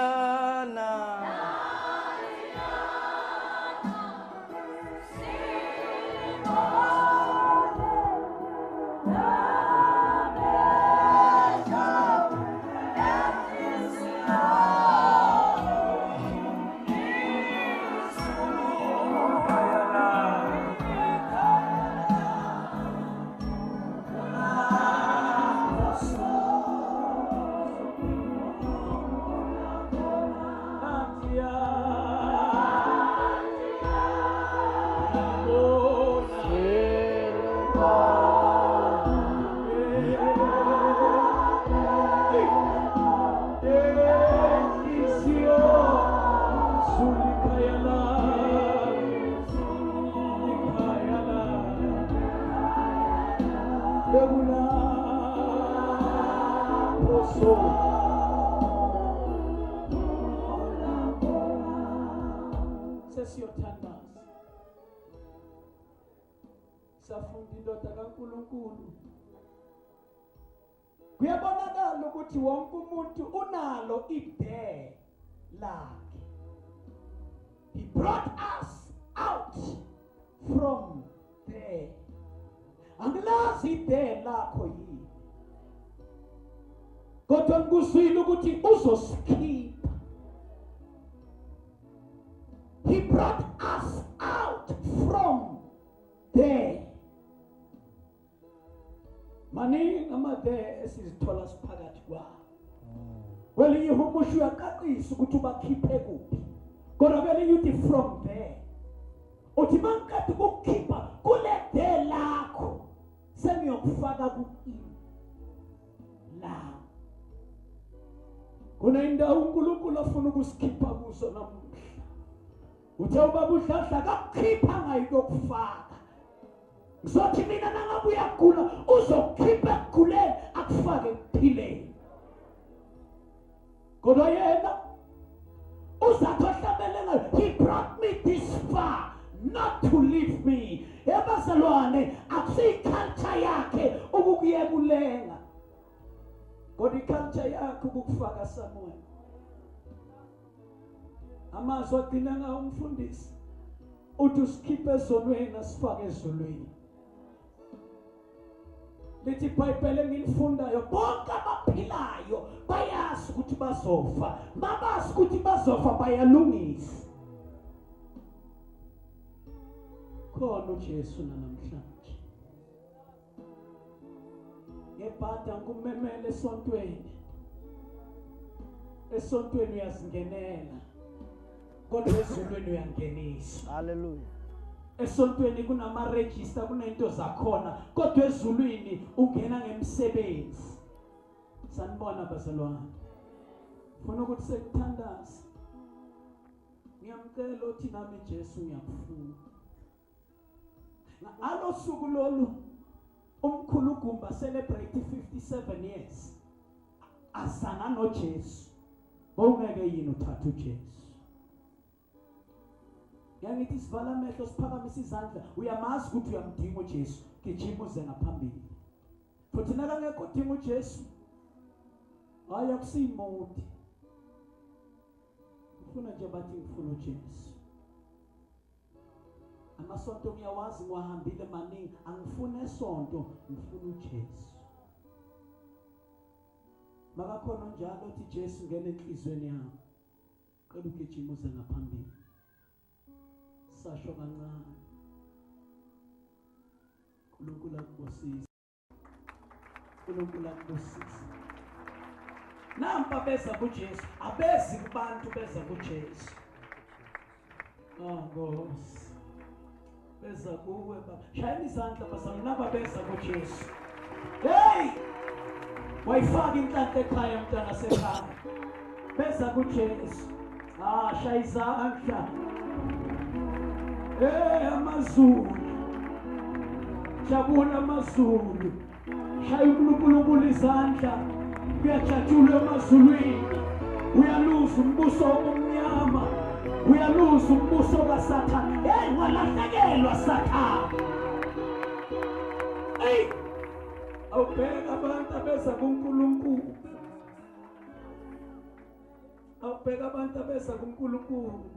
Sesiyothandaza. Safunda indoda kaNkulunkulu. Kuyabonakala ukuthi wonke umuntu unalo ide lakhe. He brought us out from there. Angilazi ide lakho yini. Kodwa ngikuzwile ukuthi uzosikhipha. He brought us out from there. Maningi amade esizithola siphakathi kwawo. Kwelinye ihumusho uyaqaqisa ukuthi ubakhiphe kuphi. Kodwa kwelinye uthi from there. Uthi mangiqeda ukukhipha kule there lakho sengiyokufaka ku-in la. Kunendawo uNkulunkulu afuna ukusikhipha kuzo namuhla. Uthe ubaba uDladla akakukhipha ngayikokufaka. Ngizothi mina nangabe uyagula uzokukhipha ekuguleni akufake ekuphileni. Kodwa yena uzathu ohlabelelayo, he brought me this far not to leave me. Ebazalwane akusiyi-culture yakhe ukukuyekulenga. Kodwa i-culture yakhe ukukufaka somewhere. Amazwi agcina ngawo umfundisi uthi usikhiphe ezonweni asifake ezulwini. Lithi iBhayibheli engilifundayo, bonke abaphilayo bayazi ukuthi bazofa, babazi ukuthi bazofa bayalungisa. Khona uJesu namhlanje. Ngebhada ngumemele esontweni. Esontweni uyazingenela. Kodwa ezulwini uyangeniswa. Hallelujah. Esontweni kunama-register, kunento zakhona, kodwa ezulwini ungena ngemsebenzi. Sanibona bazalwane. Funa ukuthi sekuthandaza. Ngiyamcela uthi nami Jesu ngiyakufuna. Ngalo suku lolu umkhulu Gumba celebrate 57 years. Azana noJesu. Bowungeke yini uthatha uJesu? Ngiyathi sivala amehlo siphakamise izandla, uyamazi ukuthi uyamdinga uJesu, gijima uze ngaphambili. Futhi nakangekho udinga uJesu, hayi akusiyimodi. Ufuna nje bathi ngifuna uJesu. Amasonto ngiyawazi ngiwahambile maningi, angifuni esonto, ngifuna uJesu. Makakhona njalo uthi Jesu ngena enhliziyweni yami. Cela ugijima uze ngaphambili. Sasho kancane. uNkulunkulu akubusise. uNkulunkulu akubusise. Nampa beza kuJesu, abezi kubantu beza kuJesu. Oh Nkosi. Beza kuwe baba. Shayani izandla bazalwane naba beza kuJesu. Hey! Wayifaka inhlanhla ekhaya mntana sekhaya. Beza kuJesu. Ah, shaya izandla. Hey amaZulu. Jabula amaZulu. Shaya uNkulunkulu izandla. Kuyajatshulwa emazulwini. Uyaluza umbuso omnyama. Uyaluza umbuso kaSathane. Hey, walahlekelwa Sathane. Hey, awubheka abantu abeza kuNkulunkulu. Awubheka abantu abeza kuNkulunkulu.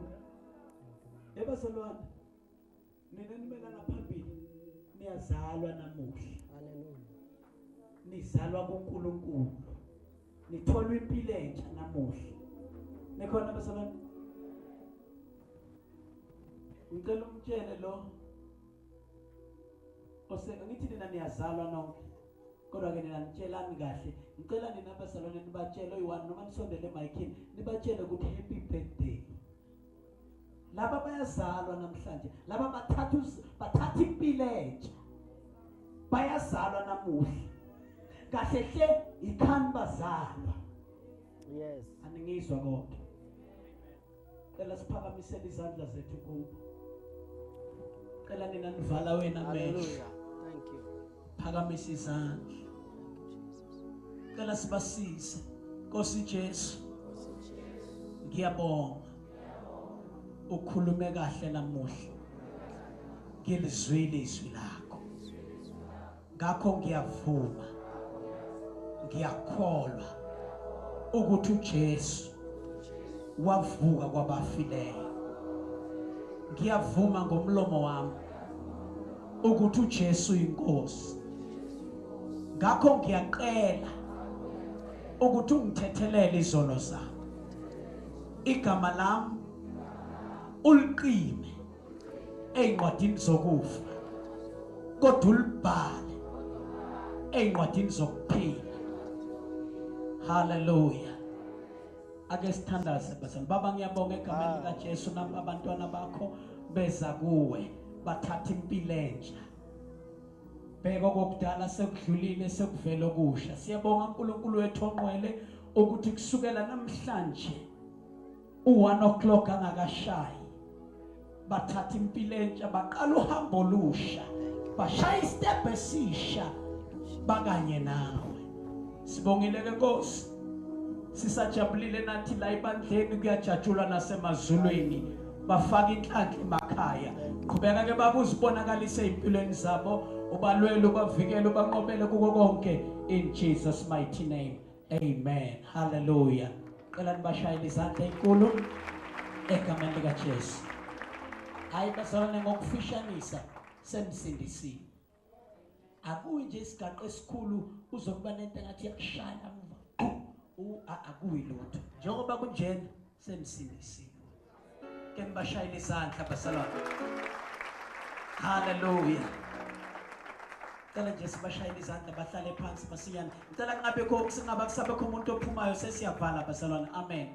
Ebazalwane, nina nimela ngaphambili, niyazalwa namuhla. Hallelujah. Nizalwa kuNkulunkulu. Nithola impilo entsha namuhla. Nikhona bazalwane? Ngicela umtshele lo oseka ngithi nina niyazalwa nonke. Kodwa ke nina nitshelani kahle. Ngicela nina bazalwane nibatshele oyi-one noma nisondele emayikhini nibatshele ukuthi happy birthday. Laba bayazalwa namhlanje. Laba bathatha impilo entsha. Bayazalwa namuhla. Kahle hle ikhani bazalwa. Yes. Aningizwa kodwa. Cela siphakamisele izandla zethu kubo. Cela nina nivala wena amehlo. Hallelujah. Thank you. Phakamisa izandla. Thank you, Jesus. Cela sibasize. Nkosi Jesu, Nkosi Jesu. ngiyabonga. Ukhulume kahle namuhla. Ngilizwile izwi lakho. Ngakho ngiyavuma. Ngiyakholwa ukuthi uJesu wavuka kwabafileyo. Ngiyavuma ngomlomo wami ukuthi uJesu uyinkosi. Ngakho ngiyacela ukuthi ungithethelele izono zami. Igama lami uliqime ey'ncwadini zokufa, kodwa ulibhale ey'ncwadini zokuphila. Hallelujah. Ake sithandaze bazalwane. Baba, ngiyabonga egameni likaJesu nami abantwana bakho beza kuwe bathatha impilo entsha. Bheka okudala sekudlulile, sekuvela okusha. Siyabonga uNkulunkulu wethu onqwele ukuthi kusukela namhlanje u1 o'clock angakashayi bathatha impilo entsha, baqala uhambo olusha, bashaya istep esisha bakanye nawe. Sibongile ke Nkosi. Sisajabulile nathi la ebandleni, kuyajatshulwa nasemazulwini. Bafaka inhlanhla emakhaya. Qhubeka ke baba uzibonakalise empilweni zabo, ubalwele, ubavikele, ubanqobele kuko konke, in Jesus mighty name. Amen. Hallelujah. Cela nibashayele izandla ezinkulu egameni likaJesu. Hayi bazalwane, ngokufishanisa senisindisiwe. Akuyi nje isigaqa esikhulu uzokuba nento engathi yakushaya muva. Akuyi lutho. Njengoba kunjena senisindisiwe. Ke nibashayele izandla bazalwane. Hallelujah. Cela nje sibashayele izandla bahlale phansi masinyane. Ngicela kungabekho singaba kusabekho umuntu ophumayo, sesiyavala bazalwane. Amen.